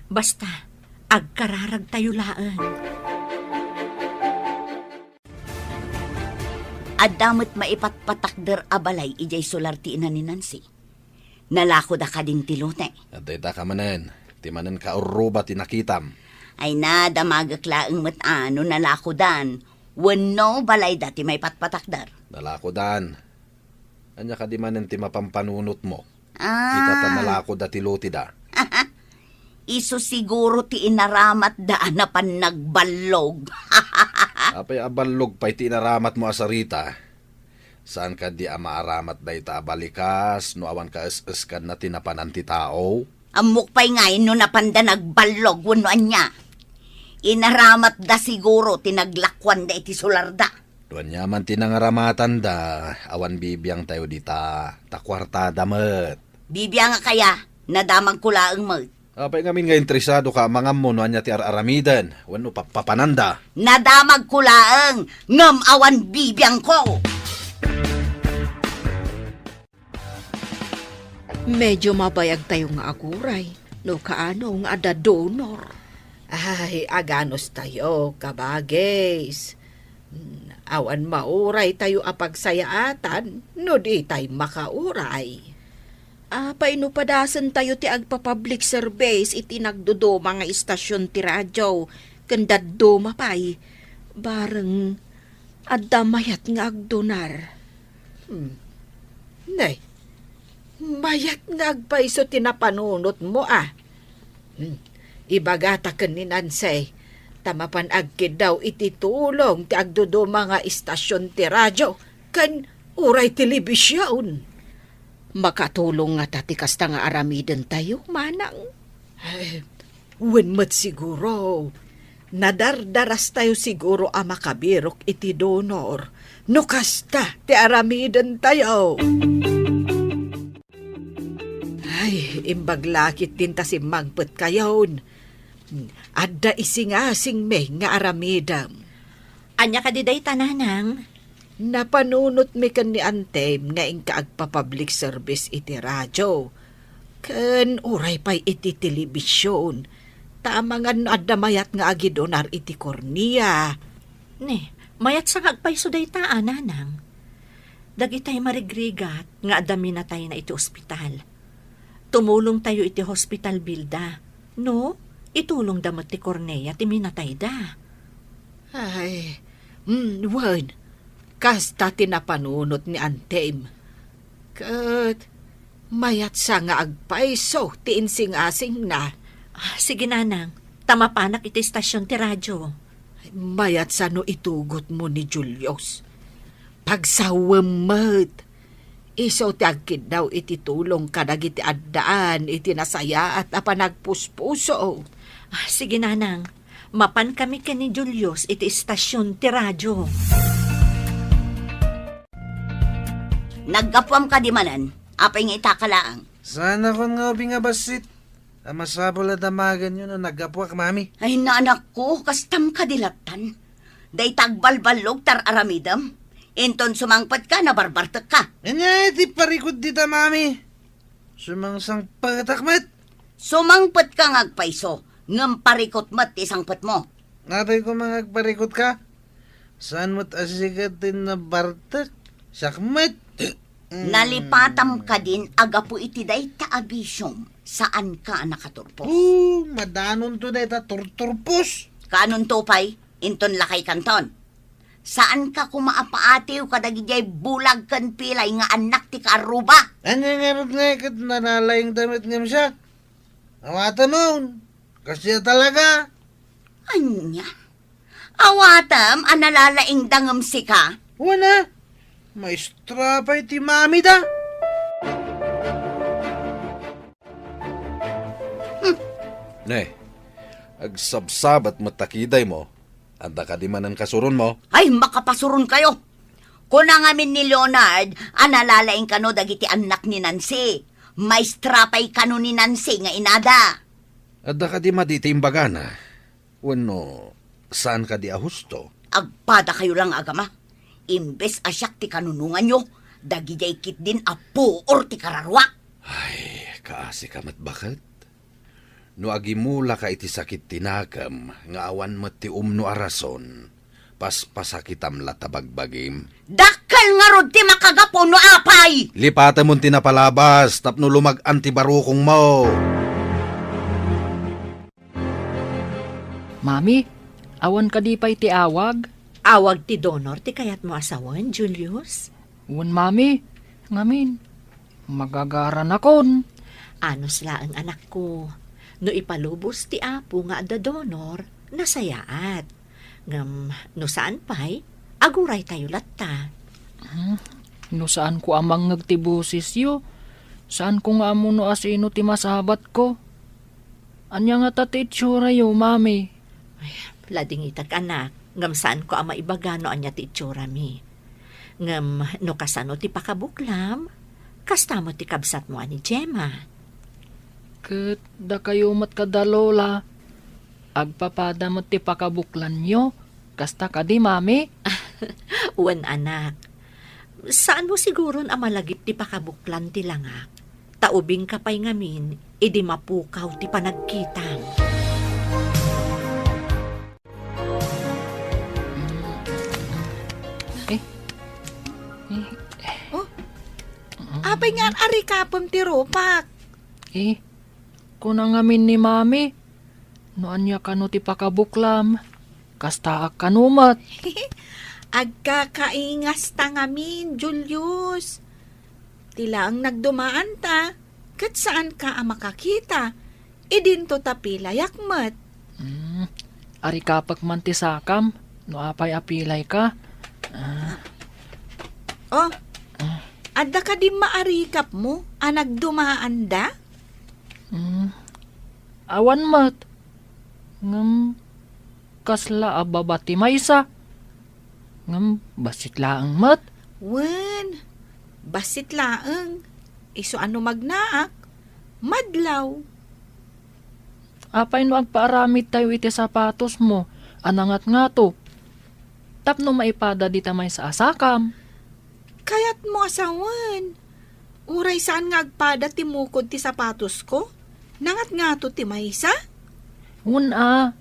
Basta, agkararagtayo laeng. Adda met maipatpatakder a balay idiay solar ti ina ni Nancy. Nalakoda kadin ti lote. Dayta ka manen, ti manen kaurruba ti nakitam. Ay na, damagek laeng met a no nalakodan. Wenno balayda ti maipatpatakder. Nalakodan. Ania kadi manen ti mapampanunotmo? Ah. Ita ta nalakoda ti loteda. Isu siguro ti inaramatda a napan nagballog. Apay a ballog pay ti inaramatmo a Sarita? Saan kadi a maaramat dayta a balikas no awan kaes-eskanna ti napanan ti tao? Ammok pay ngay no napanda nagballog wenno ania. Inaramatda siguro ti naglakuanda iti solarda. No ania man ti nangaramatanda, awan bibiangtayo dita, ta kuartada met. Bibiangak aya, nadamagko laeng met. Apay ngamin nga interesado ka a mangammo no ania ti ar-aramiden wenno pappapananda? Nadamagko laeng, ngem awan bibiangko. Medyo mabayagtayo nga aguray no kaano nga adda donor. Ay, aganustayo, kabagis. Mm, awan mauraytayo a pagsayaatan no ditay makauray. Apay no padasentayo ti agpa-public service iti nagduduma nga istasyon ti radio ken dadduma pay, bareng adda mayat nga agdonar. Hmm. Nay, mayat nga agpayso ti napanunotmo a. Hmm. Ibagata ken ni Nancy, ta mapan agkiddaw iti tulong ti agduduma nga istasyon ti radio ken uray telebision. Makatulong ngata ti kasta nga aramidentayo, manang? Ay, wen met siguro. Nadardarastayo siguro a makabirok iti donor no kasta ti aramidentayo. Ay, imbag lakit din ta simmangpetkayon. Adda isingasingmi nga aramidem. Ania kadi dayta, nanang? Napanunotmi ken ni Antem nga inka agpa-public service iti radio, ken uray pay iti telebision, ta amangan no adda mayat nga agidonar iti kornea. Ne, mayat sa nga agpayso dayta a, nanang. Dagitay marigrigat nga adda minatayna iti ospital. Tumulongtayo iti hospital bill da. No, itulongda met ti kornea ti minatayda. Ay, mm, wen, kasta ti napanunot ni Antem. Ket mayat sa nga agpayso ti insingasingna. Ah, sige, nanang, ta mapanak iti istasyon ti radio. Mayat sa no itugotmo ni Julius. Pagsawem met. Isu ti agkiddaw iti tulong kadagiti addaan iti nasayaat a panagpuspuso. Ah, sige, nanang. Mapan kami ken ni Julius iti istasyon ti radio. Naggapuam kadi manen? Apay nga itaka laeng? Saanakon nga ubing a bassit. A, masapul a damagenyo no naggapuak, Mami. Ay, nanakko, kastam kadi lattan. Dayta agbalballog, tar-aramidem. Inton sumangpetka, nabarbartekka. Ania ti parikut dita, Mami? Sumangsangpetak met. Sumangpetka nga agpayso, ngem parikut met ti sangpetmo. Apay koma nga agparikutka? Saan met a sika ti nabartek? Siak met. Mm. Nalipatam kadin a gapu iti dayta a bisiom, saanka a nakaturpos. Oh, madanonto dayta turturpos. Kaanonto pay, inton lakaykanton. Saanka koma a paatiw kadagidiay bulag ken pilay nga annak ti kaarruba. Ania ngarud ngay ket nalalaingda met ngem siak? Awatemon, kasdiay talaga. Ania? Awatem a nalalaingda ngem sika? Wen a, maestra pay ti mamida. Hmm. Ne, agsabsabat met ta kidaymo. Adda kadi manen kasuronmo? Ay, makapasuronkayo! Kuna ngamin ni Leonard a nalalaing kano dagiti annak ni Nancy. Maestra pay kano ni Nancy nga inada. Adda kadi madi ti imbagana? Wenno, saan kadi a husto? Agpadakayo lang, agama. Imbes a siak ti kanunonganyo, dagidiay ketdin a puor ti kararuak. Ay, kaasika met baket. No agimulaka iti sakit ti nakem nga awan met ti umno a rason, paspasakitam la ta bagbagim. Dakkel ngarud ti makagapu no apay! Lipatemon ti napalabas tapno lumag-an ti barukongmo. Mami, awan kadi pay ti awag? Awag ti donor ti kayatmo a sawen, Julius? Wen, Mami. Ngamin, magagaranakon. Anus laeng, anakko. No ipalubos ti Apo nga adda donor, nasayaat. Ngem no saan pay, aguraytayo latta. Hmm, no saanko a mangngeg ti bosesyo, saanko nga ammo no asino ti masabatko. Ania ngata ti itsurayyo, Mami? Ay, ladingitak, anak, ngem saanko a maibaga no ania ti itsurami. Ngem no kasano ti pakabuklam, kasta met ti kabsatmo a ni Gemma. Ket dakayo met kada Lola, agpapada met ti pakabuklanyo, kasta kadi, Mami? Wen, anak. Saanmo siguron a malagip ti pakabuklan ti langak, ta ubingka pay ngamin idi mapukaw ti panagkitam. Eh? Eh? Oh? Apay nga arikapem ti rupak? Eh, kuna ngamin ni Mami, no ania kano ti pakabuklam, kastaak kano met. Agkakaingasta ngamin, Julius. Ti laeng nagdumaanta, ket saanka a makakita. Idinto ta pilayak met. Hmm, arikapek man ti sakam, no apay a pilayka. Ah. Oh, adda kadi maarikapmo a nagdumaanda? Hmm, awan met. Ngem, kasla a baba ti maysa. Ngem, bassit laeng met. Wen, bassit laeng. Isu a no magnaak, madlaw. Apay no agpaaramidtayo iti sapatosmo a nangatngato tapno maipada dita maysa a sakam? Kayatmo a sawen. Uray saan nga agpada ti mukod ti sapatosko, nangatngato ti maysa? Wen a,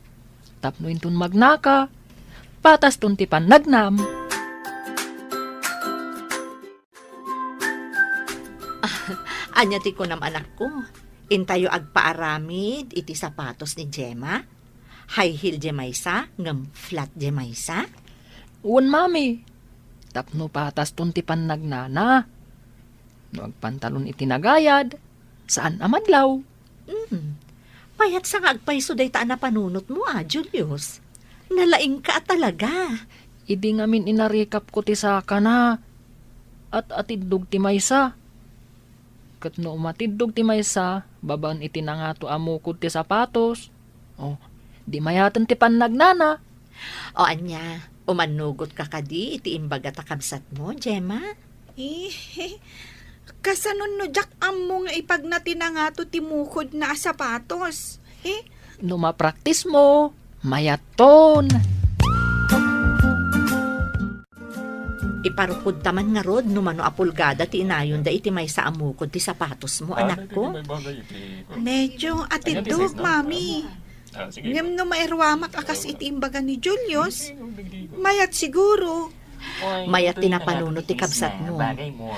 tapno inton magnaka, pataston ti pannagnam. Ania ti kunam, anakko? Intayo agpaaramid iti sapatos ni Gemma? High heel diay maysa, ngem flat diay maysa? Wen, Mami. Tapno pataston ti pannagnana. No agpantalon iti nagayad, saan a madlaw. Hmm. Payatsa nga agpayso dayta a napanunotmo a, Julius. Nalaingka a talaga. Idi ngamin inarikapko ti sakana, at-atiddog ti maysa. Ket no umatiddog ti maysa babaen iti nangato a mukod ti sapatos, o, di mayaten ti pannagnana. O ania, umannugotka kadi iti imbaga ta kabsatmo, Gemma? Eh, Kasano no diak ammo nga ipagna ti nangato ti mukodna a sapatos? Eh? No mapraktismo, mayatton. Iparukodta man ngarud no mano a pulgada ti inayonda iti maysa a mukod ti sapatosmo, anakko? Medyo atiddog, Mami. Ngem no mairuamak a kas iti imbaga ni Julius, mayat siguro. Mayat ti napanunot ti kabsatmo.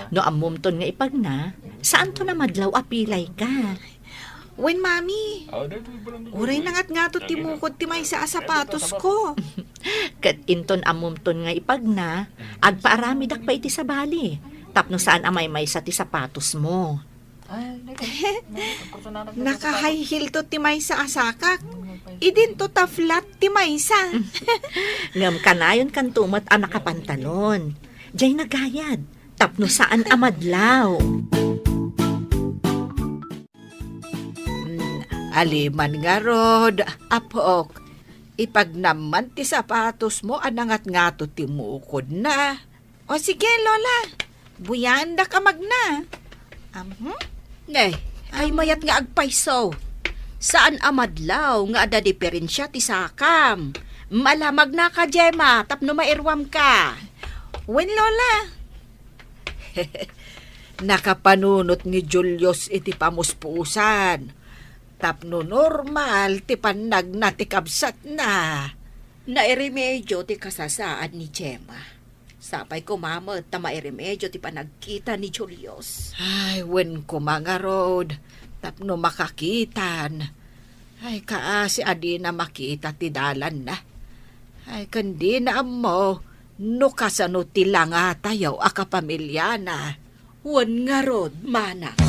No ammomton nga ipagna, saanton a madlaw a pilayka. Wen, Mami. Uray nangatngato ti mukod ti maysa a sapatosko. Ket inton ammomton nga ipagna, agpaaramidak pay iti sabali, tapno saan a maymaysa ti sapatosmo. Naka-high heel to ti maysa a sakak. Idinto ta flat ti maysa. Ngem kanayonkanto met a nakapantalon. Diay nagayad, tapno saan a madlaw. Mm, aliman ngarud, apok. Ipagnam man ti sapatosmo a nangatngato ti mukodna. O sige, Lola. Buyaendak a magna. Amhm? Ne, ay mayat nga agpayso. Saan a madlaw nga adda diferensia ti sakam. Ala, magnaka, Gemma, tapno mairuamka. Wen, Lola. Nakapanunot ni Julius iti pamuspusan. Tapno normal ti pannagna ti kabsatna. Nairemedio ti kasasaad ni Gemma. Sapay koma met ta mairemedio ti panagkita ni Julius. Ay, wen koma ngarud, tapno makakitan. Ay, kaasi a dina makita ti dalanna. Ay, ken dina ammo no kasano ti langatayo a kapamiliana. Wen ngarud, manang.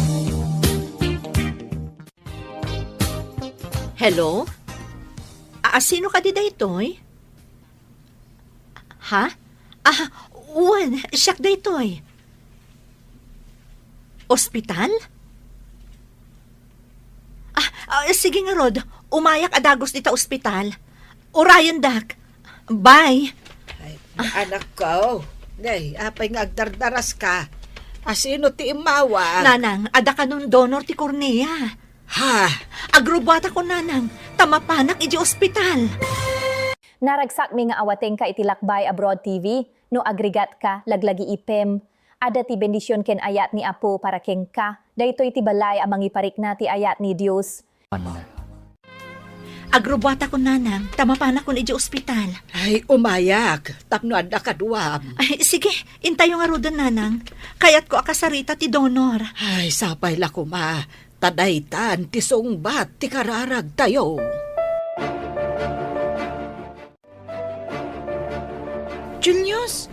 Hello? A, sino kadi daytoy? Ha? Ah, wen, siak daytoy. Ospital? Ah, ah, sige ngarud, umayak a dagus dita ospital. Urayendak. Bye. Ay, anak ko. Nay, apay nga agdardaras ka? A, sino ti immawag? Nanang, adda kanon donor ti kornea. Ha? Agrubuatakon, nanang, ta mapanak iti ospital. Naragsakmi nga awatengka iti Lakbay Abroad T V. No agrigatka, laglagiipem. Adda ti bendision ken ayat ni Apo para kenka. Daytoy ti balay a mangiparikna ti ayat ni Dios. Agrubuatakon, nanang, ta mapanakon iti ospital. Ay, umayak, tapno adda kaduam. Ay, sige, intayo ngaruden, nanang. Kayatko a kasarita ti donor. Ay, sapay la koma, ta daytan ti sungbat ti kararagtayo. Julius,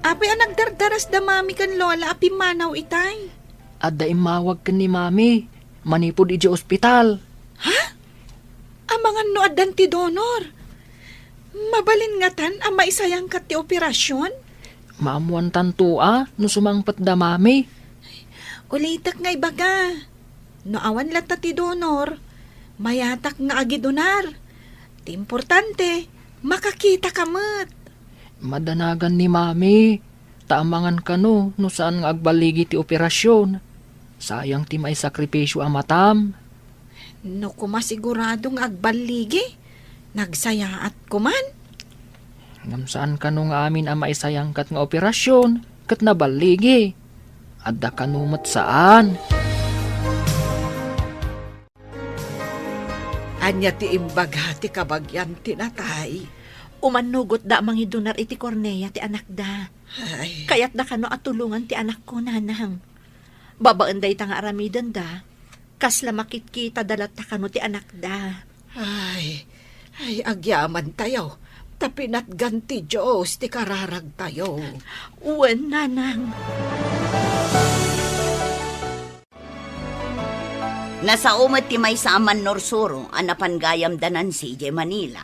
apay a nagdardaras da Mami ken Lola a pimmanaw itay? Adda immawag ken ni Mami manipud idiay ospital. Ha? Amangan no addan ti donor? Mabalin ngatan a maisayangkat ti operasion? Maammoantanto a no sumangpet da Mami. Ulitek nga ibaga, no awan latta ti donor, mayatak nga agidonar. Ti importante, makakitaka met. Madanagan ni Mami, ta amangan kano no saan nga agballigi ti operasion. Sayang ti maisakripisio a matam. No koma sigurado nga agballigi, nagsayaat koman. Ngem saan kano nga amin a maisayangkat nga operasion ket naballigi. Adda kano met saan. Ania ti imbaga ti kabagian ti natay? Umannugotda a mangidonar iti kornea ti anakda. Ay. Kayatda kano a tulongan ti anakko, nanang. Babaen dayta nga aramidenda, kasla makitkitada latta kano ti anakda. Ay, ay, agyamantayo, ta pinatgan ti Dios ti kararagtayo. Wen, nanang. Nasao met ti maysa a mannursuro a napan gayam da Nancy idiay Manila.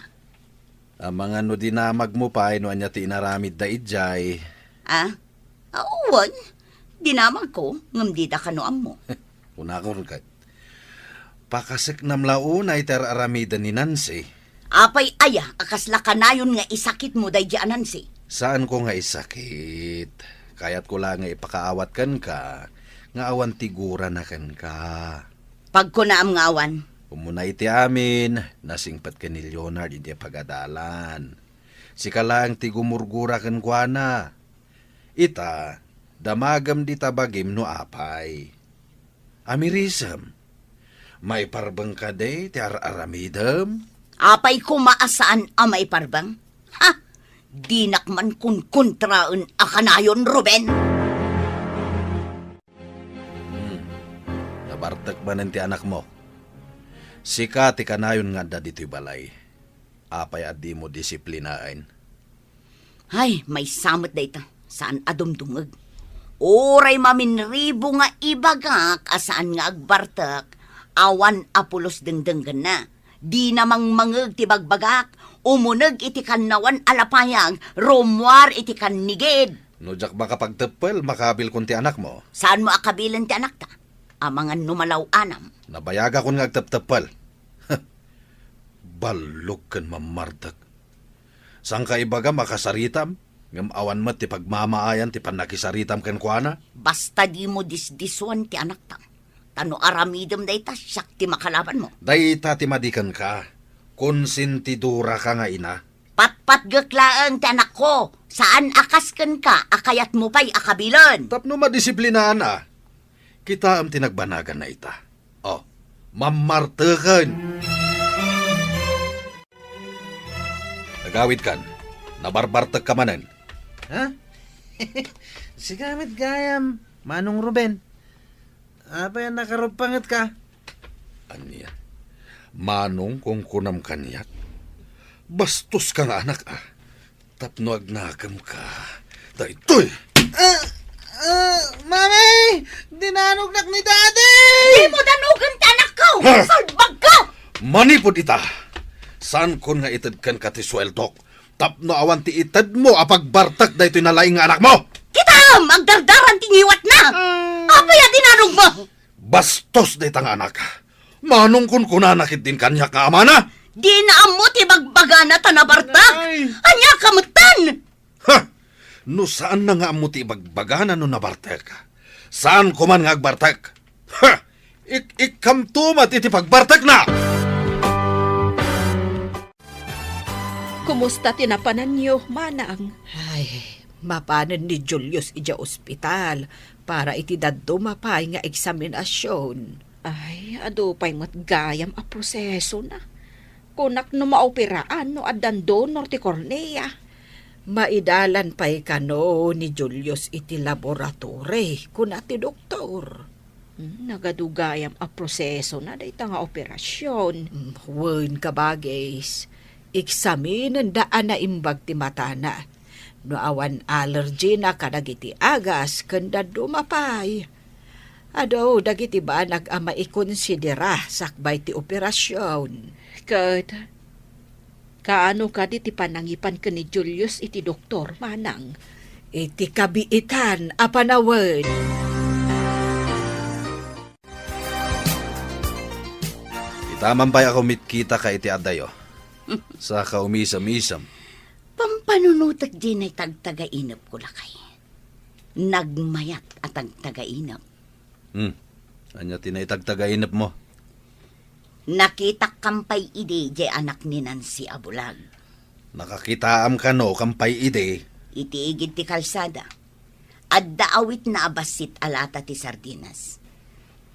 Amangan no dinamagmo pay no ania ti inaramidda idiay. Ah? Awan. Dinamagko, ngem dida kano ammo. Kunakon ket, pakaseknam la unay ti ar-aramiden ni Nancy. Apay aya a kasla kanayon nga isakitmo daydi a Nancy? Saanko nga isakit. Kayatko la nga ipakaawat kenka nga awan ti gurana kenka. Pagkunaam nga awan. Umuna iti amin, nasingpet ken ni Leonard idiay pagadalan. Sika laeng ti gumurgura kenkuana. Ita, damagem dita bagim no apay. Amirisem. Maiparbeng kadi ti ar-aramidem? Apay koma a saan a maiparbeng? Ha! Dinak man kunkuntraen a kanayon, Ruben! Hmm. Nabartek manen ti anakmo. Sika ti kanayon nga adda ditoy balay. Apay a dimo disiplinaen? Ay, maysa met dayta. Saan a dumdumeg. Uray maminribo nga ibagak a saan nga agbartek, awan a pulos dengdenggenna. Dina mangmangeg ti bagbagak, umuneg iti kannawan a lapayag, rummuar iti kannigid. No diak makapagteppel, makabilkon ti anakmo. Saanmo a kabilen ti anakta? Amangan no malaw-anam. Nabayagakon nga agtepteppel. Ballog ken mammartek. Saanka ibagam a kasaritam, ngem awan met ti pagmamaayan ti pannakisaritam kenkuana? Basta dimo disdisuan ti anaktam. Ta no aramidem dayta, siak ti makalabanmo. Dayta ti madi kenka. Konsentidoraka nga ina. Patpatgek laeng ti anakko. Saan a kas kenka a kayatmo pay a kabilen. Tapno madisiplinaan a, kitaem ti nagbanaganna ita. Oh, mammarteken. Agawidkan, nabarbartekka manen. Ha? Sika met gayam, Manong Ruben. Apay a nakaruppangetka? Ania? Manong kunkunam kaniak? Bastoska nga anak, a. Tapno agnakemka. Daytoy! Ah, ah, Mami! Dinanognak ni Daddy! Dimo danogen ti anakko! Ha? Salbagko! Manipud ita, saankon nga ited kenka ti sueldok tapno awan ti itedmo a pagbartek daytoy nalaing nga anakmo! Kitaem, agdardaran ti ngiwatna! Mm. Apay a dinanogmo? Bastos dayta nga anak. Manong kunkunana ketdin kaniak nga amana? Dina ammo ti bagbagana ta nabartek. Ay. Ania ka metten? Ha! No saanna nga ammo ti ibagbagana no nabartek, saan koman nga agbartek. Ha! Ik-, ikkamto met iti pagbartekna! Kumusta ti napananyo, Manang? Ay, mapanen ni Julius idiay ospital para iti dadduma pay nga eksaminasion. Ay, adu pay met gayam a prosesona. Kunak no maoperaan no addan donor ti kornea. Maidalan pay kano ni Julius iti laboratory, kuna ti doktor. Hmm, nagadu gayam a prosesona dayta nga operasion. Hmm, wen, kabagis. Eksaminenda a naimbag ti matana. No awan allergy na kadagiti agas ken dadduma pay. Adu dagiti banag a maikonsidera sakbay ti operasion. Ket kaano kadi ti panangipan ken ni Julius iti doktor, Manang? Iti kabiitan a panawen. Itaman pay a kumitkitaka iti adayo. Saka umisem-isem. Pampanunotek diay tagtagainepko, lakay. Nagmayat a tagtagainep. Hmm. Ania ti naitagtagainepmo? Nakitak kampay idi diay anak ni Nancy a bulag. Nakakitaam kano kampay idi? Iti igid ti kalsada. Adda awitna a bassit a lata ti sardinas.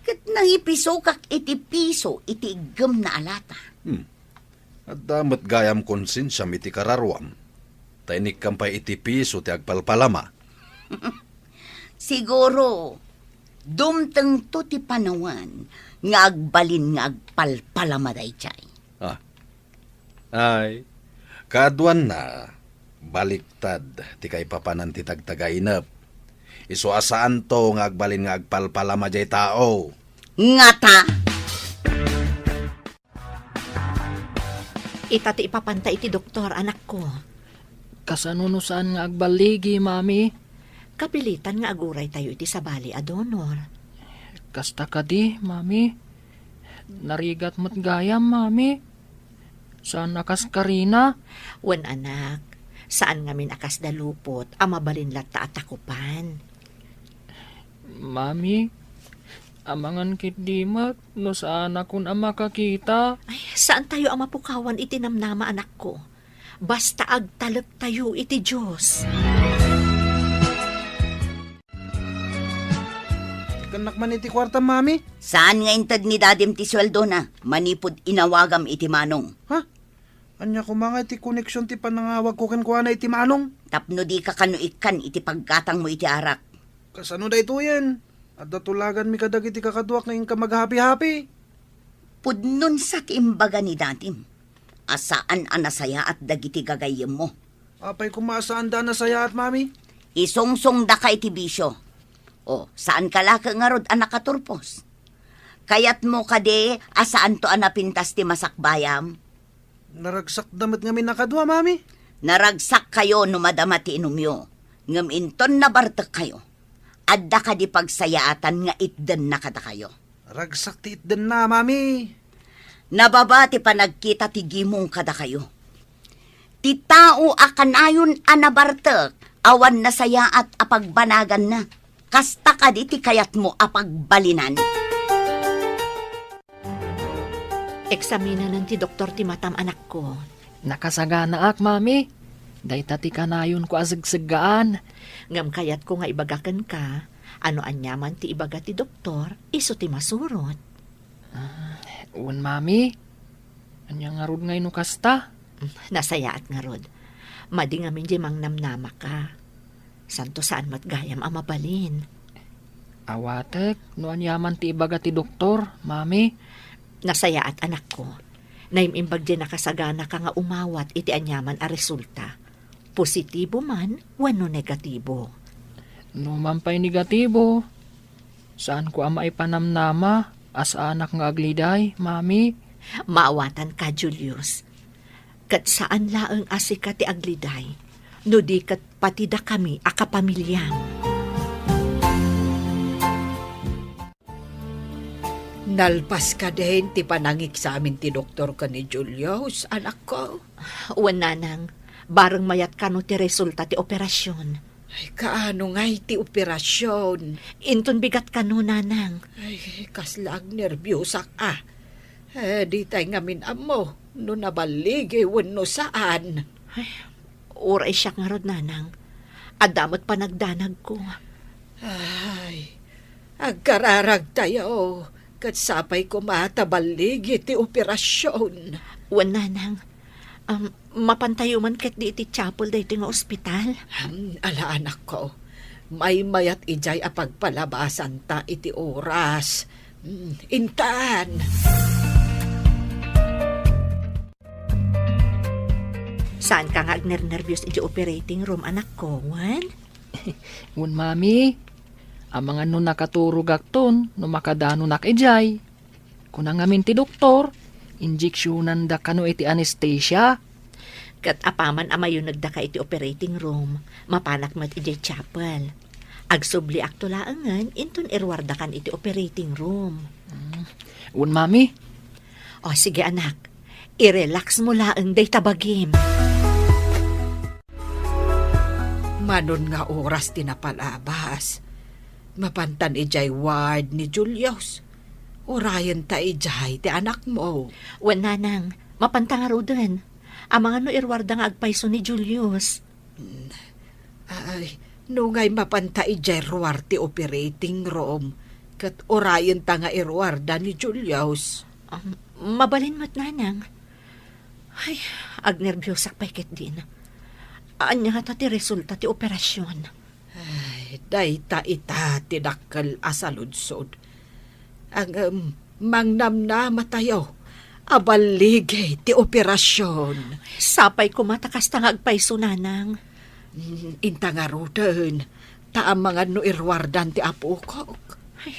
Ket nangipisokak iti piso iti iggemna a lata. Hmm. Adda met gayam konsensiam iti kararuam, ta inikkam pay iti piso ti agpalpalama. Siguro, dumtengto ti panawen nga agbalin nga agpalpalama daydiay. Ah. Ay, kaaduanna, baliktad ti kaipapanan ti tagtagainep. Isu a saanto nga agbalin nga agpalpalama diay tao. Ngata! Ita ti ipapanta iti doktor, anakko. Kasano no saan nga agballigi, Mami? Kapilitan nga aguraytayo iti sabali a donor. Kasta kadi, Mami? Narigat met gayam, Mami. Saan a kas karina? Wen, anak. Saan ngamin a kasda lupot a mabalin latta a takupan. Mami, Amangan ketdi met no saanakon a makakita. Ay, saantayo a mapukawan iti namnama, anakko. Basta agtalektayo iti Dios. Ikkannak man iti kuartam, Mami. Saan nga inted ni Dadim ti sueldona manipud inawagam iti manong? Ha? Ania koma nga iti koneksion ti panangawagko kenkuana iti manong? Tapno dika kano ikkan iti paggatangmo iti arak. Kasano daytoyen? Adda tulaganmi kadagiti kakaduak nga inka maghapi-hapi. Pudno sa ti imbaga ni Dadim a saan a nasayaat dagiti gagayyemmo. Apay koma a saanda a nasayaat, Mami? Isungsongdaka iti bisio. O, saanka la ngarud a nakaturpos? Kayatmo kadi a saanto a napintas ti masakbayam? Naragsakda met ngamin a kadua, Mami. Naragsakkayo no madama ti inumyo, ngem inton nabartekkayo, adda kadi pagsayaatan nga itdenna kadakayo? Ragsak ti itdenna, Mami. Nababa ti panagkita ti gimong kadakayo. Ti tao a kanayon a nabartek, awan nasayaat a pagbanaganna. Kasta kadi ti kayatmo a pagbalinan? Eksaminanen ti doktor ti matam, anakko. Nakasaganaak, Mami. Dayta ti kanayonko a segseggaan. Ngem kayatko nga ibaga kenka, a no aniaman ti ibaga ti doktor, isu ti masurot. Ah, wen, Mami. Ania ngarud ngay no kasta? Nasayaat ngarud. Madi ngamin diay mangnamnamaka. Santo saan met gayam a mabalin. Awatek no aniaman ti ibaga ti doktor, Mami. Nasayaat, anakko. Naimbag diay nakasaganaka nga umawat iti aniaman a resulta. Positibo man wenno negatibo. No man pay negatibo, saanko a maipanamnama a saanak nga agliday, Mami. Maawatanka, Julius. Ket saan laeng a sika ti agliday, no di ket pati dakami a kapamiliam. Nalpas kadin ti panangeksamin ti doktor ken ni Julius, anakko? Wen, nanang, bareng mayat kano ti resulta ti operasion. Ay, kaano ngay ti operasion? Inton bigat kano, nanang. Ay, kasla agnerbiosak a. Eh, ditay ngamin ammo no naballigi wenno saan. Ay, uray siak ngarud, nanang. Adda met panagdanagko. Ay, agkararagtayo, ket sapay koma ta balligi ti operasion. Wen, nanang. Um, mapantayo man ketdi iti chapel daytoy nga ospital? Hmm, ala, anakko. Maymayat idiay a pagpalabasanta iti oras. Hmm, intan! Saanka nga agnernerbios iti operating room, anakko, wen? Wen, Mami. Amangan no nakaturogakton no makadanonak idiay. Kuna ngamin ti doktor, injeksionanda kano iti anesthesia. Ket apaman a mayunegdaka iti operating room, mapanak met idiay chapel. Agsubliakto laengen inton iruardakan iti operating room. Mm. Wen, Mami. O, sige, anak. I-relax mo laeng dayta bagim. Manon nga oras ti napalabas, mapantan idiay ward ni Julius. Urayenta idiay ti anakmo. Wen, nanang, mapanta ngaruden. Amangan no iruarda nga agpayso ni Julius. Ay, nungay mapanta idiay ruar ti operating room, ket urayenta nga iruarda ni Julius. Um, mabalin met, nanang. Ay, agnerbiosak pay ketdin. Ania ngata ti resulta ti operasion? Ay, dayta ita ti dakkel a saludsod. Ngem, mangnamnamatayo a balligi ti operasion. Sapay koma ta kasta nga agpayso, nanang. Mm, inta ngaruden, ta amangan no iruardan ti apokok. Ay,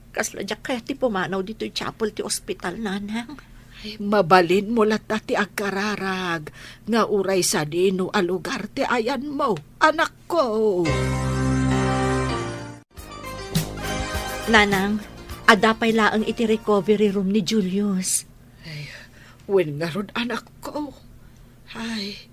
kasla diak kayat ti pumanaw ditoy chapel ti ospital, nanang. Ay, mabalinmo latta ti agkararag nga uray sadino a lugar ti ayanmo, anakko. Nanang, adda pay laeng iti recovery room ni Julius. Ay, wen ngarud, anakko. Ay,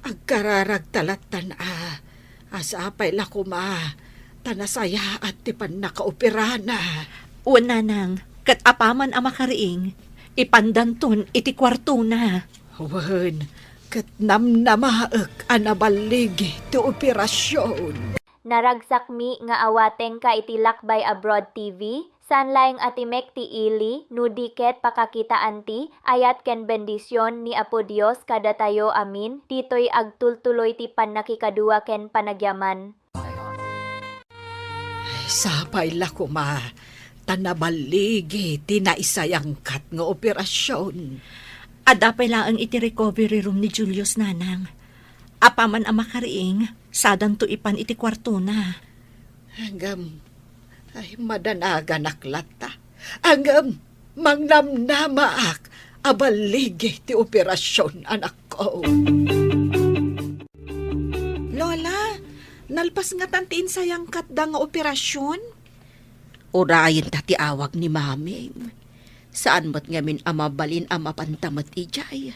agkararagta lattan a, a sapay la koma ta nasayaat ti pannakaoperana. Wen, nanang, ket apaman a makariing, ipandanton iti kuartona. Wen, ket namnamaek a naballigi ti operasion. Naragsakmi nga awatengka iti Lakbay Abroad T V, saan laeng a timek ti ili, no di ket pakakitaanti, ayat ken bendision ni Apo Dios kadatayo amin, ditoy agtultuloy ti pannakikadua ken panagyaman. Sapay la koma, ta naballigi ti naisayangkat nga operasion. Adda pay laeng iti recovery room ni Julius, nanang. Apaman a makariing, sadanto ipan iti kuartona. Ngem, ay, madanaganak latta. Ngem, mangnamnamaak a balligi ti operasion, anakko. Lola, nalpas ngatan ti insayangkatda nga operasion? Urayenta ti awag ni Maming. Saan met ngamin a mabalin a mapanta met idiay.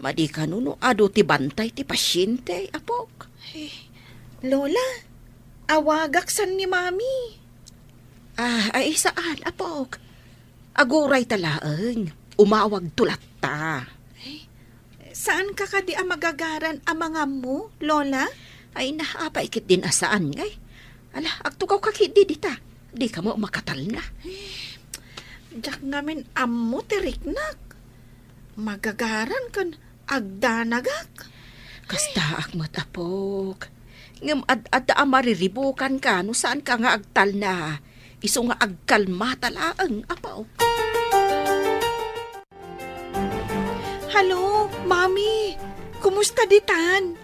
Madi kano no adu ti bantay ti pasiente, apok? Ay, Lola, awagak san ni Mami. Ah, ay, saan, apok? Agurayta laeng. Umawagto latta. Ay, saanka kadi a magagaran a mangammo, Lola? Ay, na, apay ketdin a saan, ngay. Ala, agtugawka ketdi dita. Dika met makatalna. Eh, diak ngamin ammo ti riknak. Magagaran ken agdanagak. Kastaak met, apok. Ngem ad-adda a mariribukanka no saanka nga agtalna. Isu nga agkalmata laeng, apok. Hello, Mami. Kumusta ditan?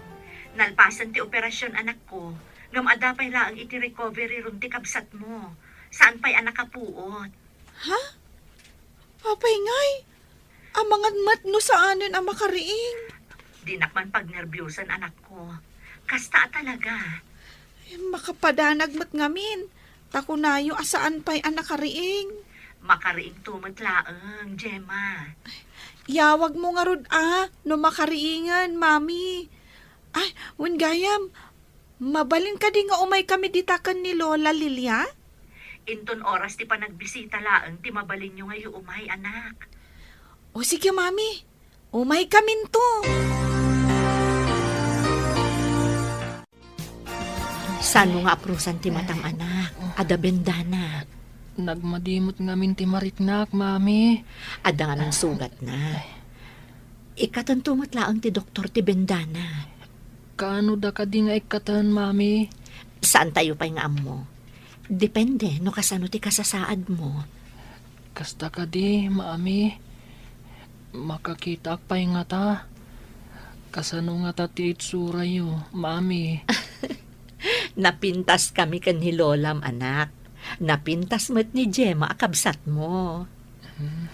Nalpasen ti operasyon, anakko. Ngem adda pay laeng iti recovery room ti kabsatmo. Saan pay a nakapuot. Ha? Apay ngay? Amangan met no saanen a makariing. Dinak man pagnerbiosan, anakko. Kasta a talaga. Ay, makapadanag met ngamin. Ta kunayo a saan pay a nakariing. Makariingto met laeng, Gemma. Iyawagmo ngarud a no makariingen, Mami. Ay, wen gayam, mabalin kadi nga umaykami dita ken ni Lola Lilia? Inton oras ti panagbisita laeng ti mabalinyo nga iumay, anak. O sige, Mami. Umaykaminto. Saan mo nga aprusan ti matam, anak? Adda bendana. Nagmadi met ngamin ti mariknak, Mami. Adda ngamin sugatna. Ikkatanto met laeng ti doktor ti bendana. Kaano da kadi nga ikkaten, Mami? Saantayo pay nga ammo. Depende no kasano ti kasasaadmo. Kasta kadi, Mami. Makakitaak pay ngata. Kasano ngata ti itsurayo, Mami? Napintaskami ken ni Lolam, anak. Napintas met ni Gemma a kabsatmo. Hmm.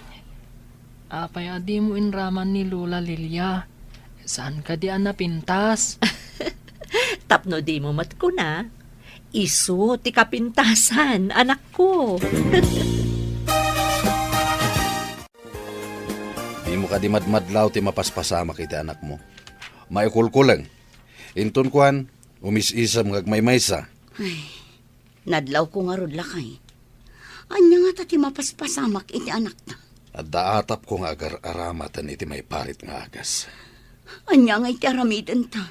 Apay a dimo inraman ni Lola Lilia? Saan kadi a napintas? Tapno dimo met kuna, isu ti kapintasan, anakko. Dimo kadi madmadlaw ti mapaspasamak iti anakmo? Maikulkuleng. Inton kuan, umis-isem nga agmaymaysa. Ay, nadlawko ngarud, lakay. Ania ngata ti mapaspasamak iti anakta? Adda atapko nga agar-aramaten iti maiparit nga agas. Ania ngay ti aramidenta?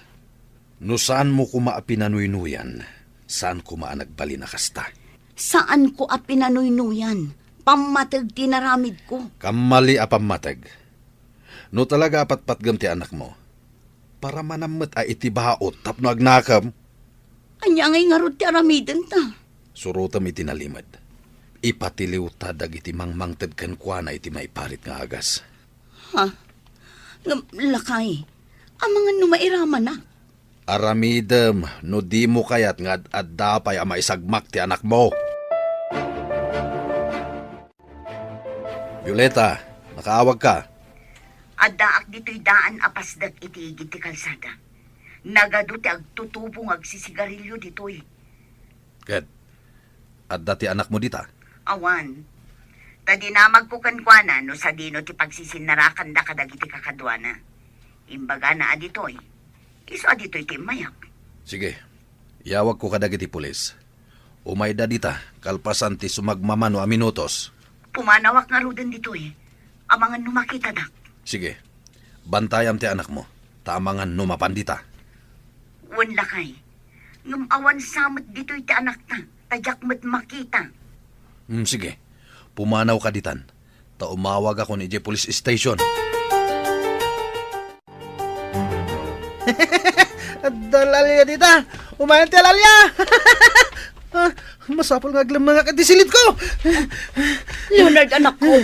No saanmo koma a pinanuynuyan, saan koma a nagbalin a kasta. Saanko a pinanuynuyan. Pammateg ti inaramidko. Kammali a pammateg. No talaga a patpatgem ti anakmo, paramanam met a iti baut tapno agnakem. Ania ngay ngarud ti aramidenta? Surotem iti nalimed. Ipatiliwta dagiti mangmangted kenkuana iti maiparit nga agas. Ha? Ngem, lakay, amangan no mairamanak? Aramidem no dimo kayat nga ad-adda pay a maisagmak ti anakmo. Violeta, nakaawagka? Addaak ditoy daan a pasdek iti igid ti kalsada. Nagadu ti agtutubo nga agsisigarilio ditoy. Ket adda ti anakmo dita? Awan. Ta dinamagko kenkuana no sadino ti pagsisinnarakanda kadagiti kakaduana. Imbagana a ditoy. Isu a ditoy ti immayak. Sige. Iyawagko kadagiti pulis. Umayda dita, kalpasan ti sumagmamano a minutos. Pumanawak ngaruden ditoy, amangan no makitadak. Sige, bantayam ti anakmo, ta amangan no mapan dita. Wen, lakay, ngem awan sa met ditoy ti anakta, ta diak met makita. Hmm, sige, pumanawka ditan, ta umawagakon idiay police station. Adda lalia dita! Umayan ti alalia! Ah, masapul nga aglemmengak iti silidko! Leonard, anakko,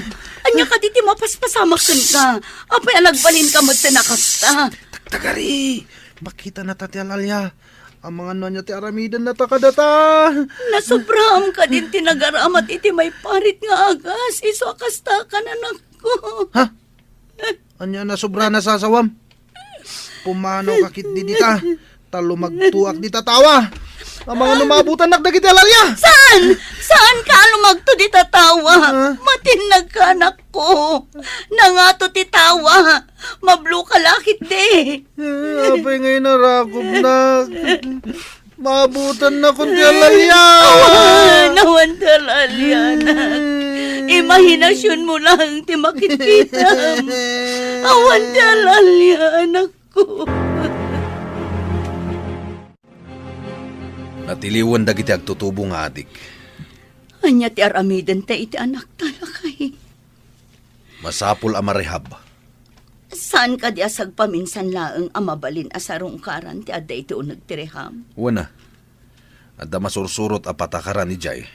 ania kadi ti mapaspasamak kenka? Apay a nagbalinka met ti nakasta? Tagtagari! Makita na ta ti alalia. Amangan no ania ti aramidennata kadata. Nasobraam kadin ti nagaramat iti maiparit nga agas, isu a kasta kan anakko. Ha? Ania nasobra a nasasawam? Pumanawka ketdi dita, ta lumagtoak dita tawa. Amangan no maabutannak dagiti alalia. Saan? Saanka a lumagto dita tawa? Ha? Matinnagka, anakko. Nangato ti tawa. Mabloka la ketdi. Eh, apay nga inarakupnak? Maabutannakon ti alalia. Awan, awan ti alalia, anak. Imahinasionmo lang ti makitkitam. Awan ti alalia, anakko. Natiliwen dagiti agtutubo nga adik. Ania ti aramidenta iti anakta, lakay? Masapul a marehab. Saan kadi a sagpaminsan laeng a mabalin a sarungkaran ti adda iti uneg ti rehab? Wen a, adda masursurot a patakaran idiay.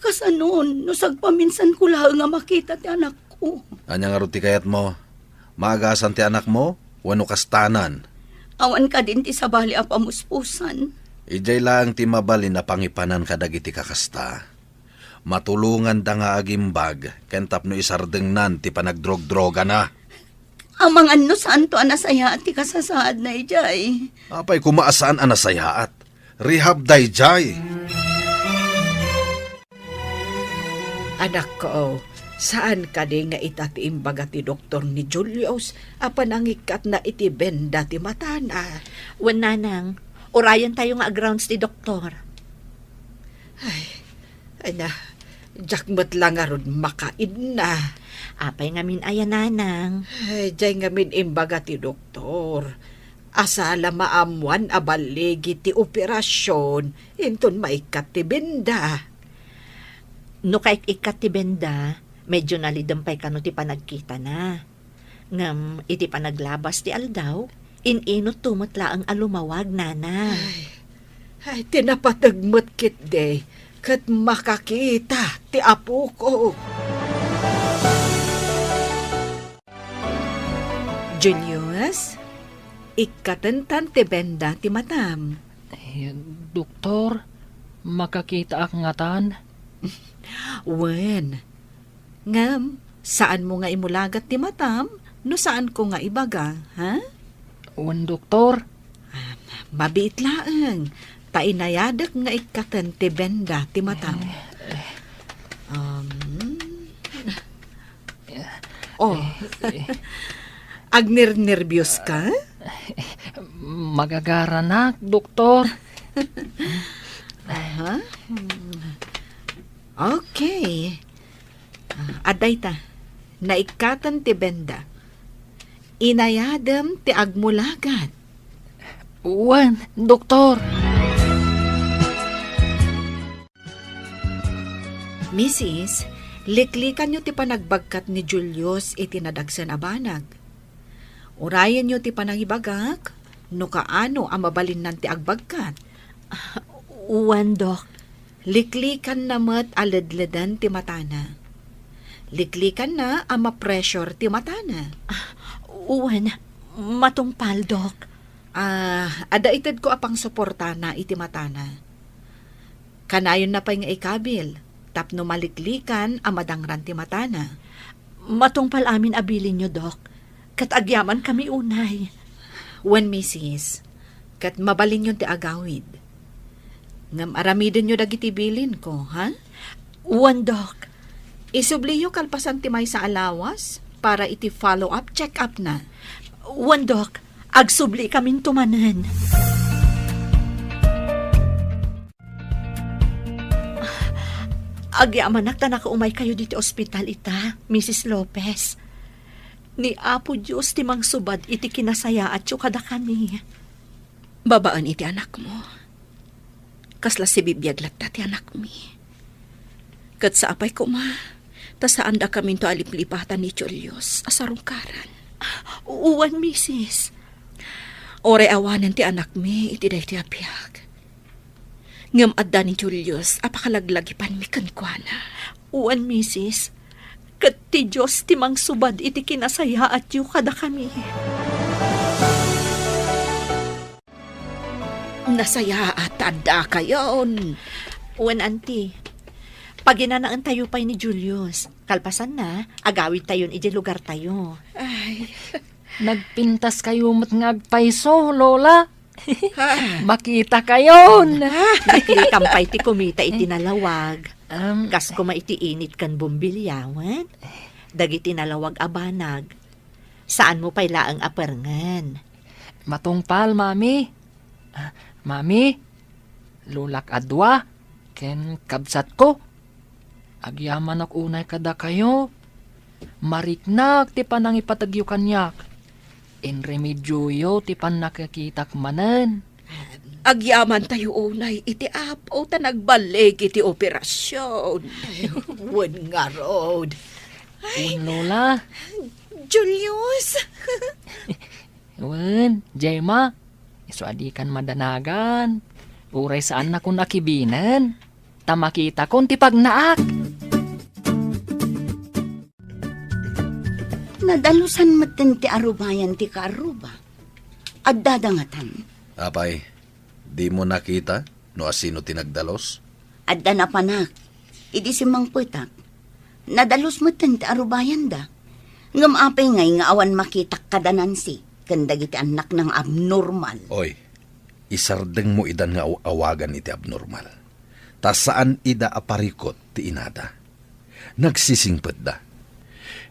Kasanon no sagpaminsanko laeng a makita ti anakko? Ania ngarud ti kayatmo? Maagasan ti anakmo wenno kastanan? Awan kadin ti sabali a pamuspusan. Idiay laeng ti mabalin a pangipanan kadagiti kakasta. Matulonganda nga agimbag ken tapno isardengnan ti panagdrogdrogana. Amangan no saanto a nasayaat ti kasasaadna idiay. Apay koma a saan a nasayaat? Rehab daydiay. Anakko, saan kadi nga ita ti imbaga ti doktor ni Julius a panangikkatna iti benda ti matana? Wen, nanang, urayentayo nga agrounds ti doktor. Ay, ay na, diak met la ngarud makaidna. Apay ngamin aya, nanang? Ay, diay ngamin imbaga ti doktor. Asala maammoan a balligi ti operasion, inton maikkat ti benda. No kaik-ikkat ti benda, medyo nalidem pay kano ti panagkitana. Ngem iti panaglabas ti aldaw, in-inutto met laeng a lumawag, nana. Ay, ay, ti napateg met ketdi, ket makakita ti apoko. Julius, ikkatentan ti benda ti matam. Eh, doktor, makakitaak ngatan? Wen. Ngem, saanmo nga imulagat ti matam no saanko nga ibaga, ha? Wen, doktor. Ah, mabiit laeng, ta inayadek nga ikkaten ti benda ti matam. Eh, eh. Um, Oh. Eh, eh. Agnernerbios ka? Magagaranak, doktor. Aha. Okay. Ah, adda ita. Naikkaten ti benda. Inayadem ti agmulagat. Wen, doktor. Misis, liklikanyo ti panagbagkat ni Julius iti nadagsen a banag. Urayenyo ti panangibagak no kaano a mabalinnan ti agbagkat. Wen, Dok. Liklikanna met a ledleden ti matana. Liklikanna a ma-pressure ti matana. Wen, matungpal, Dok. Ah, adda itedko a pangsuportana iti matana. Kanayonna pay nga ikabil tapno maliklikan a madangran ti matana. Matungpal amin a bilinyo, Dok, ket agyamankami unay. Wen, misis, ket mabalinyon ti agawid. Ngem aramidenyo dagiti bilinko, ha? Wen, Dok. Isubliyo kalpasan ti maysa a lawas para iti follow-up check-up na. Wen, Dok. Agsublikaminto manen. Agyamanak ta nakaumaykayo ditoy ospital ita, Misis Lopez. Ni Apo Dios ti mangsubad iti kinasayaatyo kadakami. Babaen iti anakmo, kasla sibibiag latta ti anakmi. Ket sapay koma, ta saandakaminto a liplipatan ni Julius a sarungkaran. Wen, misis. Uray awanen ti anakmi iti daytoy a biag. Ngem adda ni Julius a pakalaglagipanmi kenkuana. Wen, misis. Ket ti Dios ti mangsubad iti kinasayaatyo kadakami. Nasayaat ta addakayon. Wen, anti. Paginanaentayo pay ni Julius. Kalpasanna, agawidtayon idiay lugartayo. Ay. Nagpintaskayo met nga agpayso, Lola. Ah. Makitakayon. Ah, naklitan pay ti kumita iti nalawag. Am. Kas koma iti init ken bombilya, wen? Dagiti nalawag a banag. Saanmo pay laeng a perngen. Matungpal, Mami. Ah, Mami, lolak a dua, ken kabsatko. Agyamanak unay kadakayo. Mariknak ti panangipategyo kaniak. Inremedioyo ti pannakikitak manen. Agyamantayo unay iti Apo ta nagballig iti operasion. Ay, wen ngarud. Wen, Lola. Julius! Wen, Gemma, isu a dikan madanagan. Uray saannakon a kibinen, ta makitakon ti pagnaak. Nadalusan metten ti arubayan ti kaarruba. Addada ngatan. Apay, dimo nakita no asino ti nagdalus? Adda napanak idi simmangpetak. Nadalus metten ti arubayanda. Ngem apay ngay nga awan makitak kada Nancy ken dagiti annakna nga abnormal? Oy, isardengmo idan nga aw-awagan iti abnormal. Ta saan ida a parikut ti inada. Nagsisingpetda.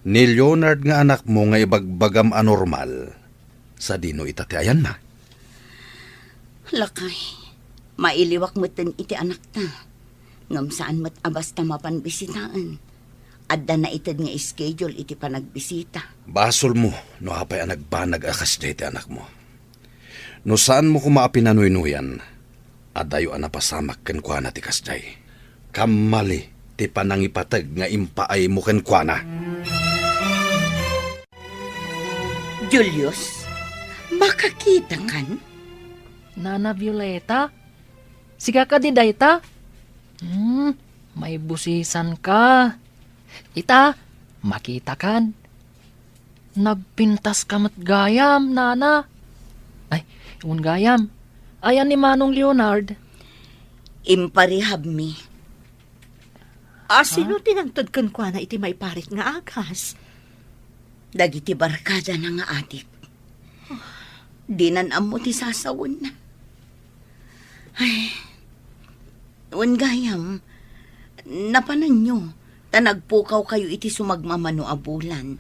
Ni Leonard nga anakmo nga ibagbagam a normal, sadino ita ti ayanna? Lakay, mailiwak metten iti anakta. Ngem saan met a basta mapan bisitaen. Adda naited nga schedule iti panagbisita. Basolmo no apay a nagbanag a kasdiay ti anakmo. No saanmo koma a pinanuynuyan, adayo a napasamak kenkuana ti kasdiay. Kammali ti panangipateg nga impaaymo kenkuana. Julius, makakitakan? Nana Violeta, sika kadi dayta? Hmm, maibusisanka. Ita, makitakan. Nagpintaska met gayam, Nana. Ay, wen gayam. Ayan ni Manong Leonard? Imparehabmi. A, sino ti nangted kenkuana iti maiparit nga agas? Dagiti barkadana nga adik. Dinan ammo ti sasawenna. Ay, wen gayam, napananyo, ta nagpukawkayo iti sumagmamano a bulan.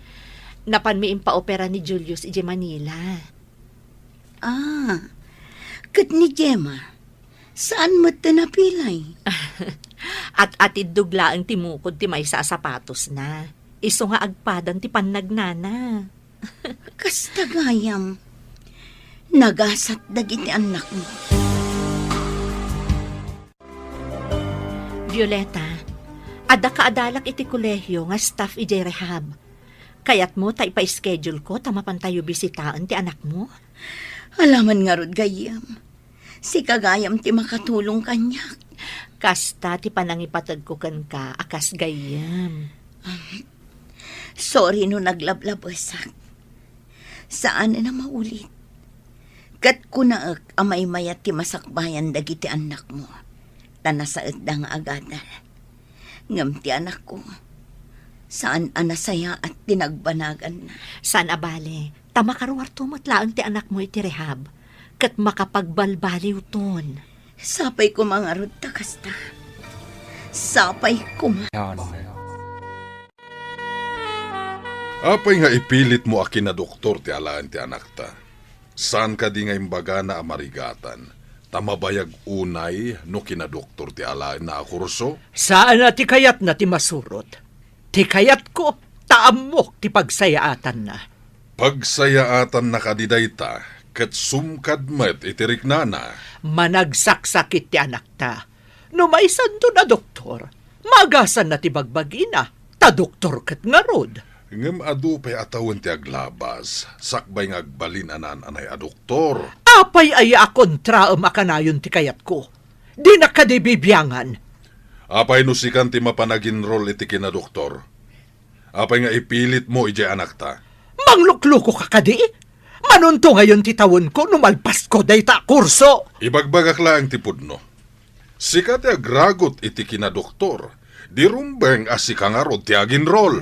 Napanmi impaopera ni Julius idiay Manila. Ah, ket ni Gemma, saan met ti napilay? At-atiddog laeng ti mukod ti maysa a sapatosna. Isu nga agpadan ti pannagnana. Kasta gayam, nagasat dagiti annakmo. Violeta, adda kaadalak iti kolehio nga staff idiay rehab. Kayatmo ta ipa-schedule ko ta mapantayo bisitaen ti anakmo? Alaman ngarud gayyem. Sika gayam ti makatulong kaniak. Kasta ti panangipategko kenka a kas gayyem. Sorry no naglablabesak. Saanen a maulit. Ket kunaek a maymayat ti masakbayan dagiti annakmo, ta nasaedda nga agadal. Ngem ti anakko, saan a nasayaat ti nagbanaganna. Saan a bale, ta makaruarto met laeng ti anakmo iti rehab, ket makapagbalbaliwton. Sapay koma ngarud ta kasta. Sapay koma. Apay nga ipilitmo a kinadoktor ti alaen ti anakta? Saan kadi nga imbagana a marigatan Ta mabayag unay no kinadoktor ti alaenna a kurso? Saan a ti kayatna ti masurot. Ti kayatko, ta ammok ti pagsayaatanna. Pagsayaatanna kadi dayta, ket sumkad met iti riknana. Managsaksakit ti anakta. No maisanton a doktor, maagasanna ti bagbagina, ta doktor ket ngarud. Ngem adu pay a tawen ti aglabas, sakbay nga agbalin a naan-anay a doktor. Apay aya a kontraem a kanayon ti kayatko? Dinak kadi bibiangan. Apay no sikan ti mapan aginrol iti kinadoktor? Apay nga ipilitmo idiay anakta? Manglukluko ka kadi? Manunto ngayon ti tawenko no malpasko dayta a kurso. Ibagbagak laeng ti pudno. Sika ti agragut iti kinadoktor. Di rumbeng a sika ngarud ti aginrol.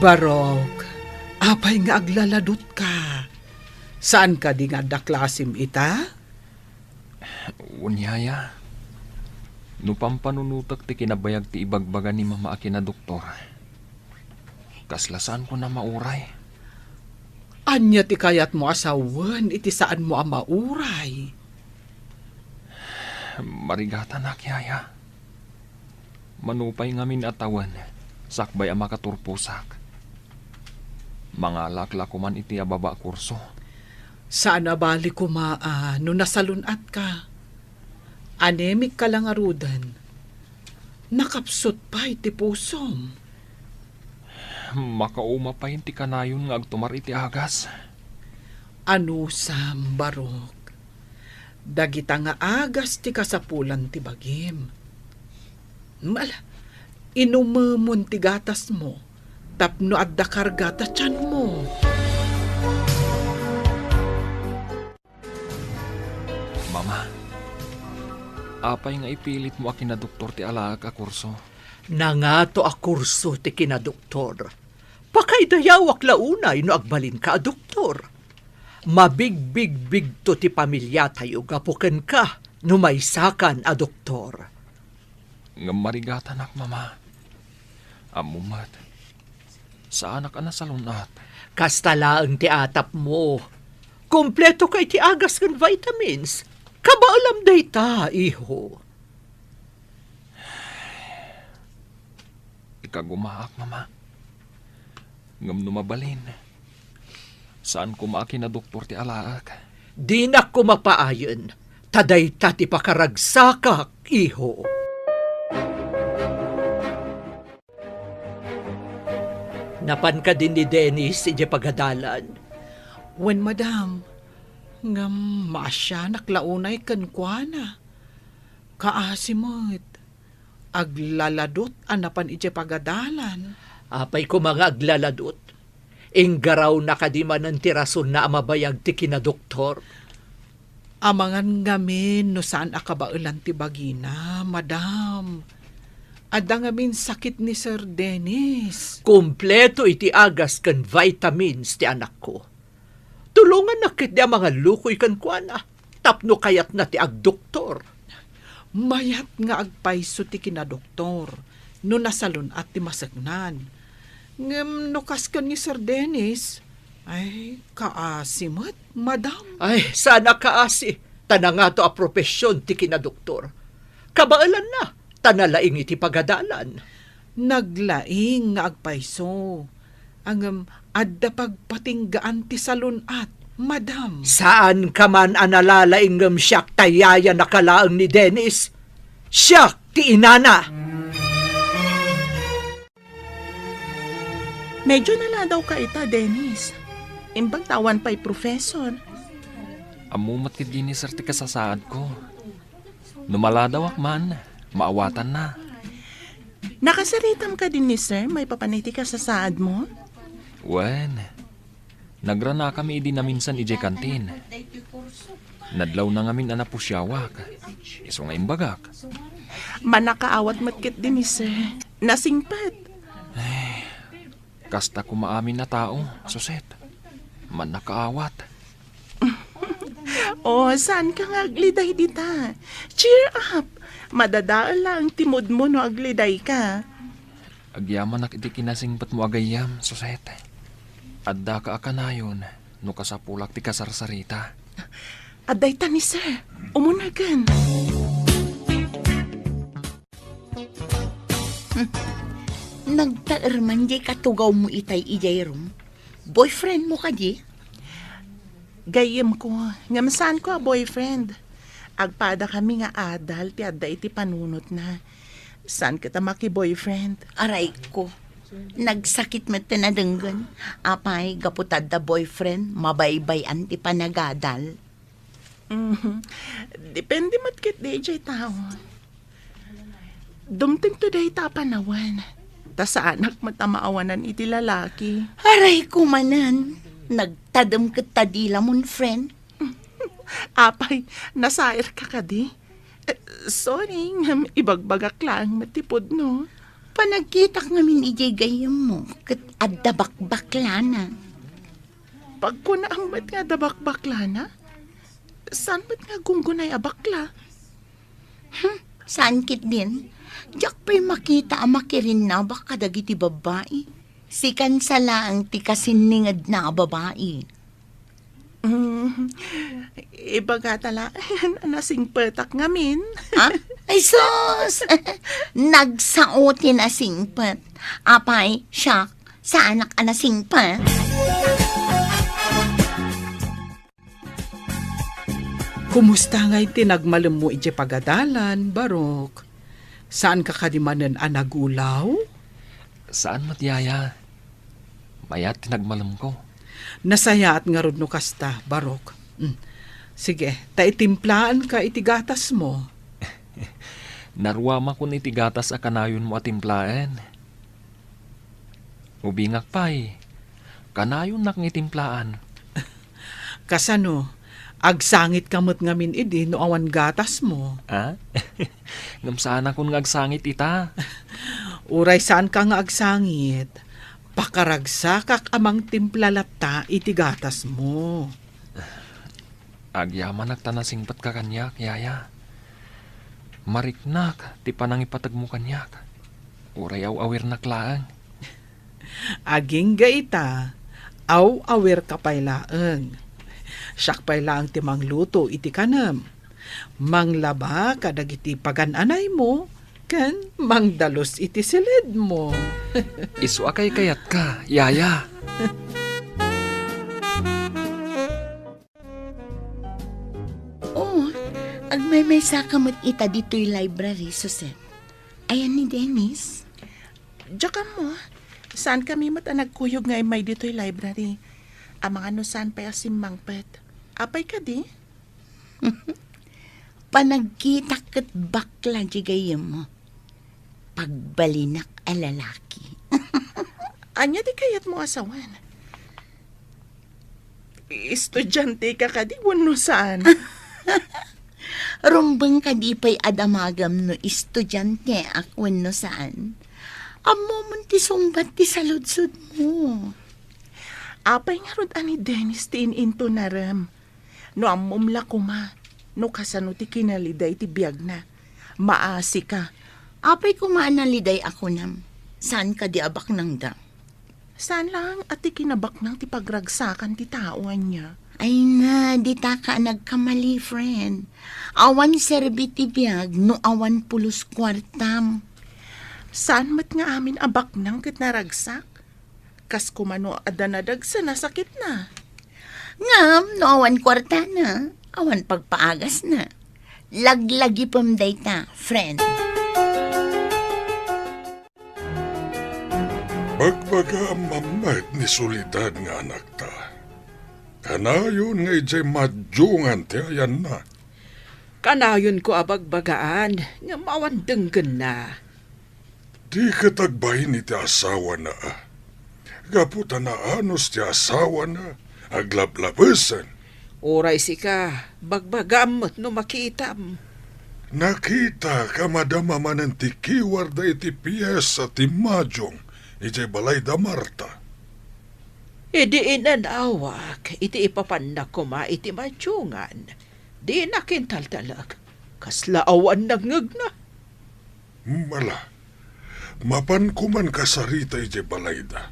Barok, apay nga aglaladutka? Saan kadi nga adda klasim ita? Wen, yaya, no pampanunotek ti kinabayag ti ibagbaga ni mama a kinadoktor, kasla saanko a mauray. Ania ti kayatmo a sawen iti saanmo a mauray? Marigatanak, yaya. Mano pay ngamin a tawen, sakbay a makaturposak, mangalak la koman iti ababa a kurso. Saan a bali koma a no nasalun-atka. Anemic ka la ngaruden. Nakapsut pay ti pusom. Makauma pay ti kanayon nga agtumar iti agas. Anusam, Barok. Dagita nga agas ti kasapulan ti bagim. Ala, inumemon ti gatasmo tapno adda karga ta tianmo. Mama, apay nga ipilitmo a kinadoktor ti alaek a kurso? Nangato a kurso ti kinadoktor. Pakaidayawak la unay no agbalinka a doktor. Mabigbigbigto ti pamiliatayo gapu kenka no maysakan a doktor. Ngem marigatanak, Mama. Ammom met, saanak a nasalun-at. Kasta laeng ti atapmo. Kumpleto ka iti agas ken vitamins. Kabaelam dayta, iho. Ikagumaak, Mama. Ngem no mabalin, saan koma a kinadoktor ti alaek. Dinak koma paayen, ta dayta ti pakaragsakak, iho. Napan kadi ni Dennis idiay pagadalan? Wen, madam. Ngem maasianak la unay kenkuana. Kaasi met. Aglaladut a napan idiay pagadalan. Apay koma nga aglaladut? Inggarawna kadi manen ti rasonna a mabayag ti kinadoktor? Amangan ngamin no saan a kabaelan ti bagina, madam. Adda ngamin sakit ni Sir Dennis. Kompleto iti agas ken vitamins ti anakko. Tulongannak ketdi a mangallukoy kenkuana tapno kayatna ti agdoktor. Mayat nga agpayso ti kinadoktor no nasalun-at ti maseknan. Ngem no kas ken ni Sir Dennis, ay, kaasi met, madam. Ay, saan a kaasi, ta nangato a profesion ti kinadoktor. Kabaelanna, ta nalaing iti pagadalan. Naglaing nga agpayso. Ngem adda pagpatinggaan ti salun-at, madam. Saan ka man a nalalaing ngem siak ta yayanak laeng ni Dennis. Siak ti inana. Medyo naladaw ka ita, Dennis. Imbag ta awan pay professor. Ammo met ketdi ni Sir ti kasasaadko. No maladawak man, maawatanna. Nakasaritam kadi ni Sir maipapan iti kasasaadmo? Wen, nagranakami idi naminsan idiay kantin. Nadlawna ngamin a napusiawak. Isu nga imbagak. Mannakaawat met ketdi ni Sir. Nasingpet. Ay, kasta koma amin a tao, Suset. Mannakaawat. Oh, saan ka nga agliday dita? Cheer up! Madadael laeng ti moodmo no agliday ka. Agyamanak iti kinasingpetmo a gayyem, Suset. Addaka a kanayon, no kasapulak ti kasarsarita. Adda ita ni sir. Umunagen. Nagtaerman diay katugawmo itay idiay room. Boyfriendmo kadi? Gayyemko, ngem saanko a boyfriend. Agpadakami nga adal ti adda iti panunotna. Saan ket a maki-boyfriend? Arayko, nagsakit met ti nadenggen. Apay, gapu ta adda boyfriend, mabaybay-an ti panagadal. Mhm. Depende met ketdi idiay tao. Dumtengto dayta a panawen. Ta saanak met a maawanan iti lalaki. Arayko manen, nagtadem ket ta dila mon friend. Apay, nasairka kadi? Eh, sorry, ngem ibagbagak laeng met ti pudno. Panagkitak ngamin idiay gayyemmo, ket adda bakbaklana. Pagkunaam met nga adda bakbaklana? Saan met nga gunggunay a bakla? Hmm, saan ketdin? Diak pay makita a makirinnabak kadagiti babbai. Sikan sa laeng ti kasinningedna a babai. Mm, ibagata laeng a nasingpetak ngamin. Ha? Ay sus! Nagsao ti nasingpet. Apay, siak, saanak a nasingpet. Kumusta ngay ti nagmalemmo idiay pagadalan, Barok? Saanka kadi manen a nagulaw? Saan met, Yaya. Mayat ti nagmalemko. Nasayaat ngarud no kasta, Barok. Mm. Sige, ta itimplaanka iti gatasmo. Naruamakon iti gatas a kanayonmo a timplaen. Ubingak pay, kanayonnak nga itimplaan. Kasano? Agsangitka met ngamin idi no awan gatasmo? Ah? Ngem saanakon nga agsangit ita. Uray saanka nga agsangit, pakaragsakak a mangtimpla latta iti gatasmo. Agyamanak ta nasingpetka kaniak, Yaya. Mariknak ti panangipategmo kaniak. Uray aw-awirnak laeng. Agingga ita, aw-awirka pay laeng. Siak pay laeng ti mangluto iti kanem. Manglaba kadagiti pagan-anaymo, ken mangdalus iti silidmo. Isu a kaykayatka, Yaya. Oh, agmaymaysaka met ita ditoy library, Susan. Ayan ni Dennis. Diak ammo, saankami met a nagkuyog nga immay ditoy library. Amangan no saan pay a simmangpet. Apay kadi? Panagkitak ket bakla di gayyemmo. Pagbalinak a lalaki. Ania ti kayatmo a sawen? Estudianteka kadi wenno saan? Rumbeng kadi pay a damagam no estudianteak wenno saan? Ammomon ti sungbat ti saludsodmo. Apay ngarud a ni Dennis ti in-intonarem? No ammom la koma no kasano ti kinaliday ti biagna. Maasika. Apay koma a naliday a kunam? Saan kadi a baknangda? Saan laeng a ti kinabaknang ti pagragsakan ti tao ania? Ay na, ditaka a nagkamali, friend. Awan serbi ti biag no awan pulos kuartam. Saan met nga amin a baknang ket naragsak? Kas koma no adda nadagsen a sakitna. Ngem no awan kuartana, awan pagpaagasna. Laglagipem dayta, friend. Bagbagaam met ni Soledad nga anakta. Kanayon nga idiay madiongan ti ayanna. Kanayonko a bagbagaan, ngem awan denggenna. Di ket agbain iti asawana, a. Gapu ta naanus ti asawana, aglablabesen. Uray sika, bagbagam met no makitam. Nakitak a madama manen ti kiwarda iti piesa ti madiong idiay balay da Marta. Idi inan-awak iti ipapanna koma iti madiongan, dinak intaltalek. Kasla awan nangngegna. Mala, mapan koman kasarita idiay balayda.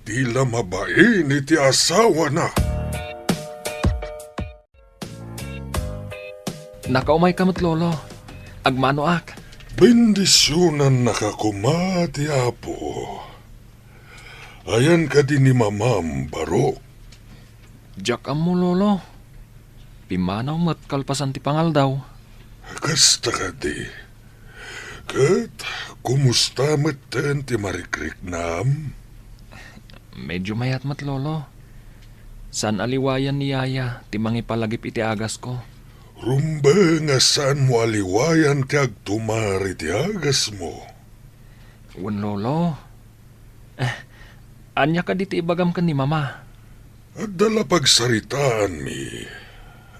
Ti la mabain iti asawana. Nakaumayka met, Lolo. Agmanoak. Bendisionannaka koma ti Apo. Ayan kadi ni Mamam, Barok? Diak ammo, Lolo. Pimmanaw met kalpasan ti pangaldaw. Kasta kadi. Ket kumusta metten ti marikriknam? Medyo mayat met, Lolo. Saan a liwayan ni Yaya ti mangipalagip iti agasko. Rumbeng a saanmo a liwayan ti agtumar iti agasmo. Wen, Lolo. Eh, ania kadi ti ibagam ken ni Mama? Adda la pagsaritaanmi.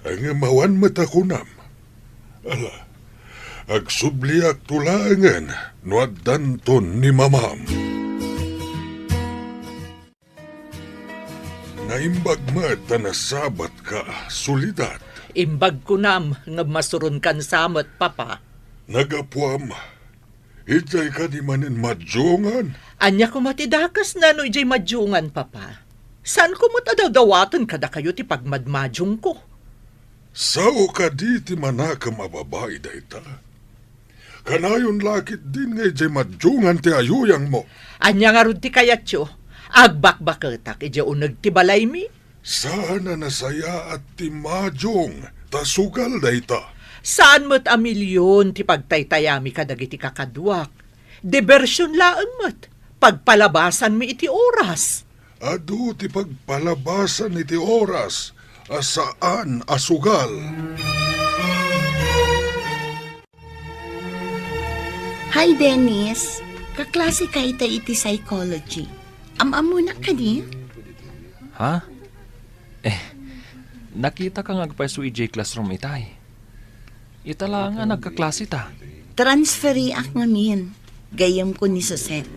Ngem awan met a kunam. Ala, agsubliakto laengen no addanton ni Mamam. Naimbag met a nasabatka, Soledad. Imbag kunam, ngem masuronkan sa met, Papa. Nagapuam, idiay kadi manen madiongan? Ania koma ti dakesna no idiay madiongan, Papa? Saanko met a dawdawaten kadakayo ti pagmadmadiongko. Sao kadi ti manakem a babai dayta? Kanayon la ketdin nga idiay madiongan ti ayuyangmo. Ania ngarud ti kayatyo? Agbakbaketak idiay uneg ti balaymi? Saan a nasayaat ti madiong, ta sugal dayta. Saan met a milion ti pagtaytayami kadagiti kakaduak. Dibersion laeng met. Pagpalabasanmi iti oras. Adu ti pagpalabasan iti oras a saan a sugal. Hi, Dennis. Kaklase ka ita iti psychology. Am-ammonak kadi? Ha? Eh, nakitaka nga agpayso idiay classroom itay. Ita laeng a nagkaklase ta. Transferiak ngamin. Gayyemko ni Suset.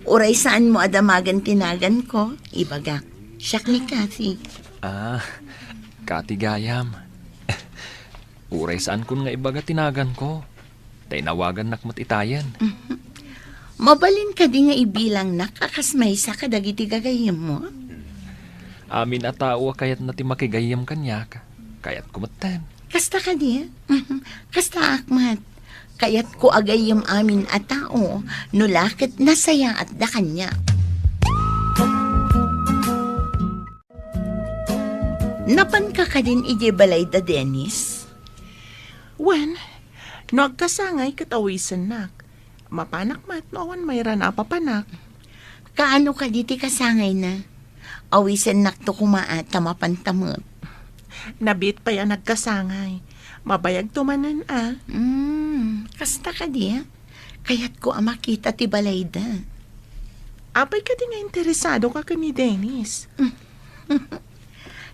Uray saanmo a damagen ti naganko, ibagak. Siak ni Kathy. Ah, Kathy gayam. Uray saankon nga ibaga ti naganko, ta inawagannak met itayen. Mabalin kadi nga ibilangnak a kas maysa kadagiti gagayyemmo? Amin a tao a kayatna ti makigayyem kaniak, kayatko metten. Kasta kadi? Kastaak met. Kayatko a gayyem amin a tao, no la ket nasayaatda kaniak. Napanka kadin idiay balayda, Dennis? Wen, no agkasangay ket awisennak. Mapanak met no awan mayran a papanak. Kaano kadi ti kasangayna? Awisennakto koma a ta mapanta met. Nabiit pay a nagkasangay. Mabayagto manen a. Hmm, kasta kadi a? Kayatko a makita ti balayda. Apay kadi nga interesadoka ken ni Dennis?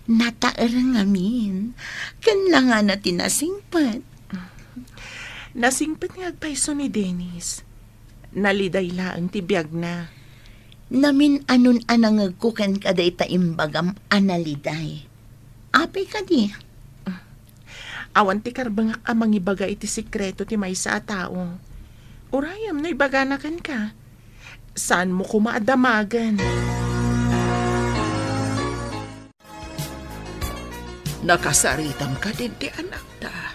Nataereng ngamin. Ken langana ti nasingpet. Nasingpet nga agpayso ni Dennis. Naliday laeng ti biagna. Namin-anon a nangegko kenka dayta imbagam a naliday. Apay kadi? Awan ti karbengak a mangibaga iti sekreto ti maysa a tao. Urayem no ibagana kenka. Saanmo koma a damagen. Nakasaritam kadin ti anakta?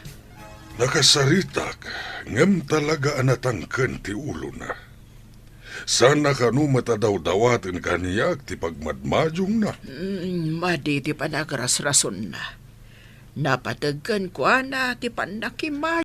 Nakasaritak, ngem talaga a natangken ti ulona. Saan a kano met a dawdawaten kaniak ti pagmadmadiongna. Mm, madi ti panagrasrasonna. Napateg kenkuana ti pannakimadiong.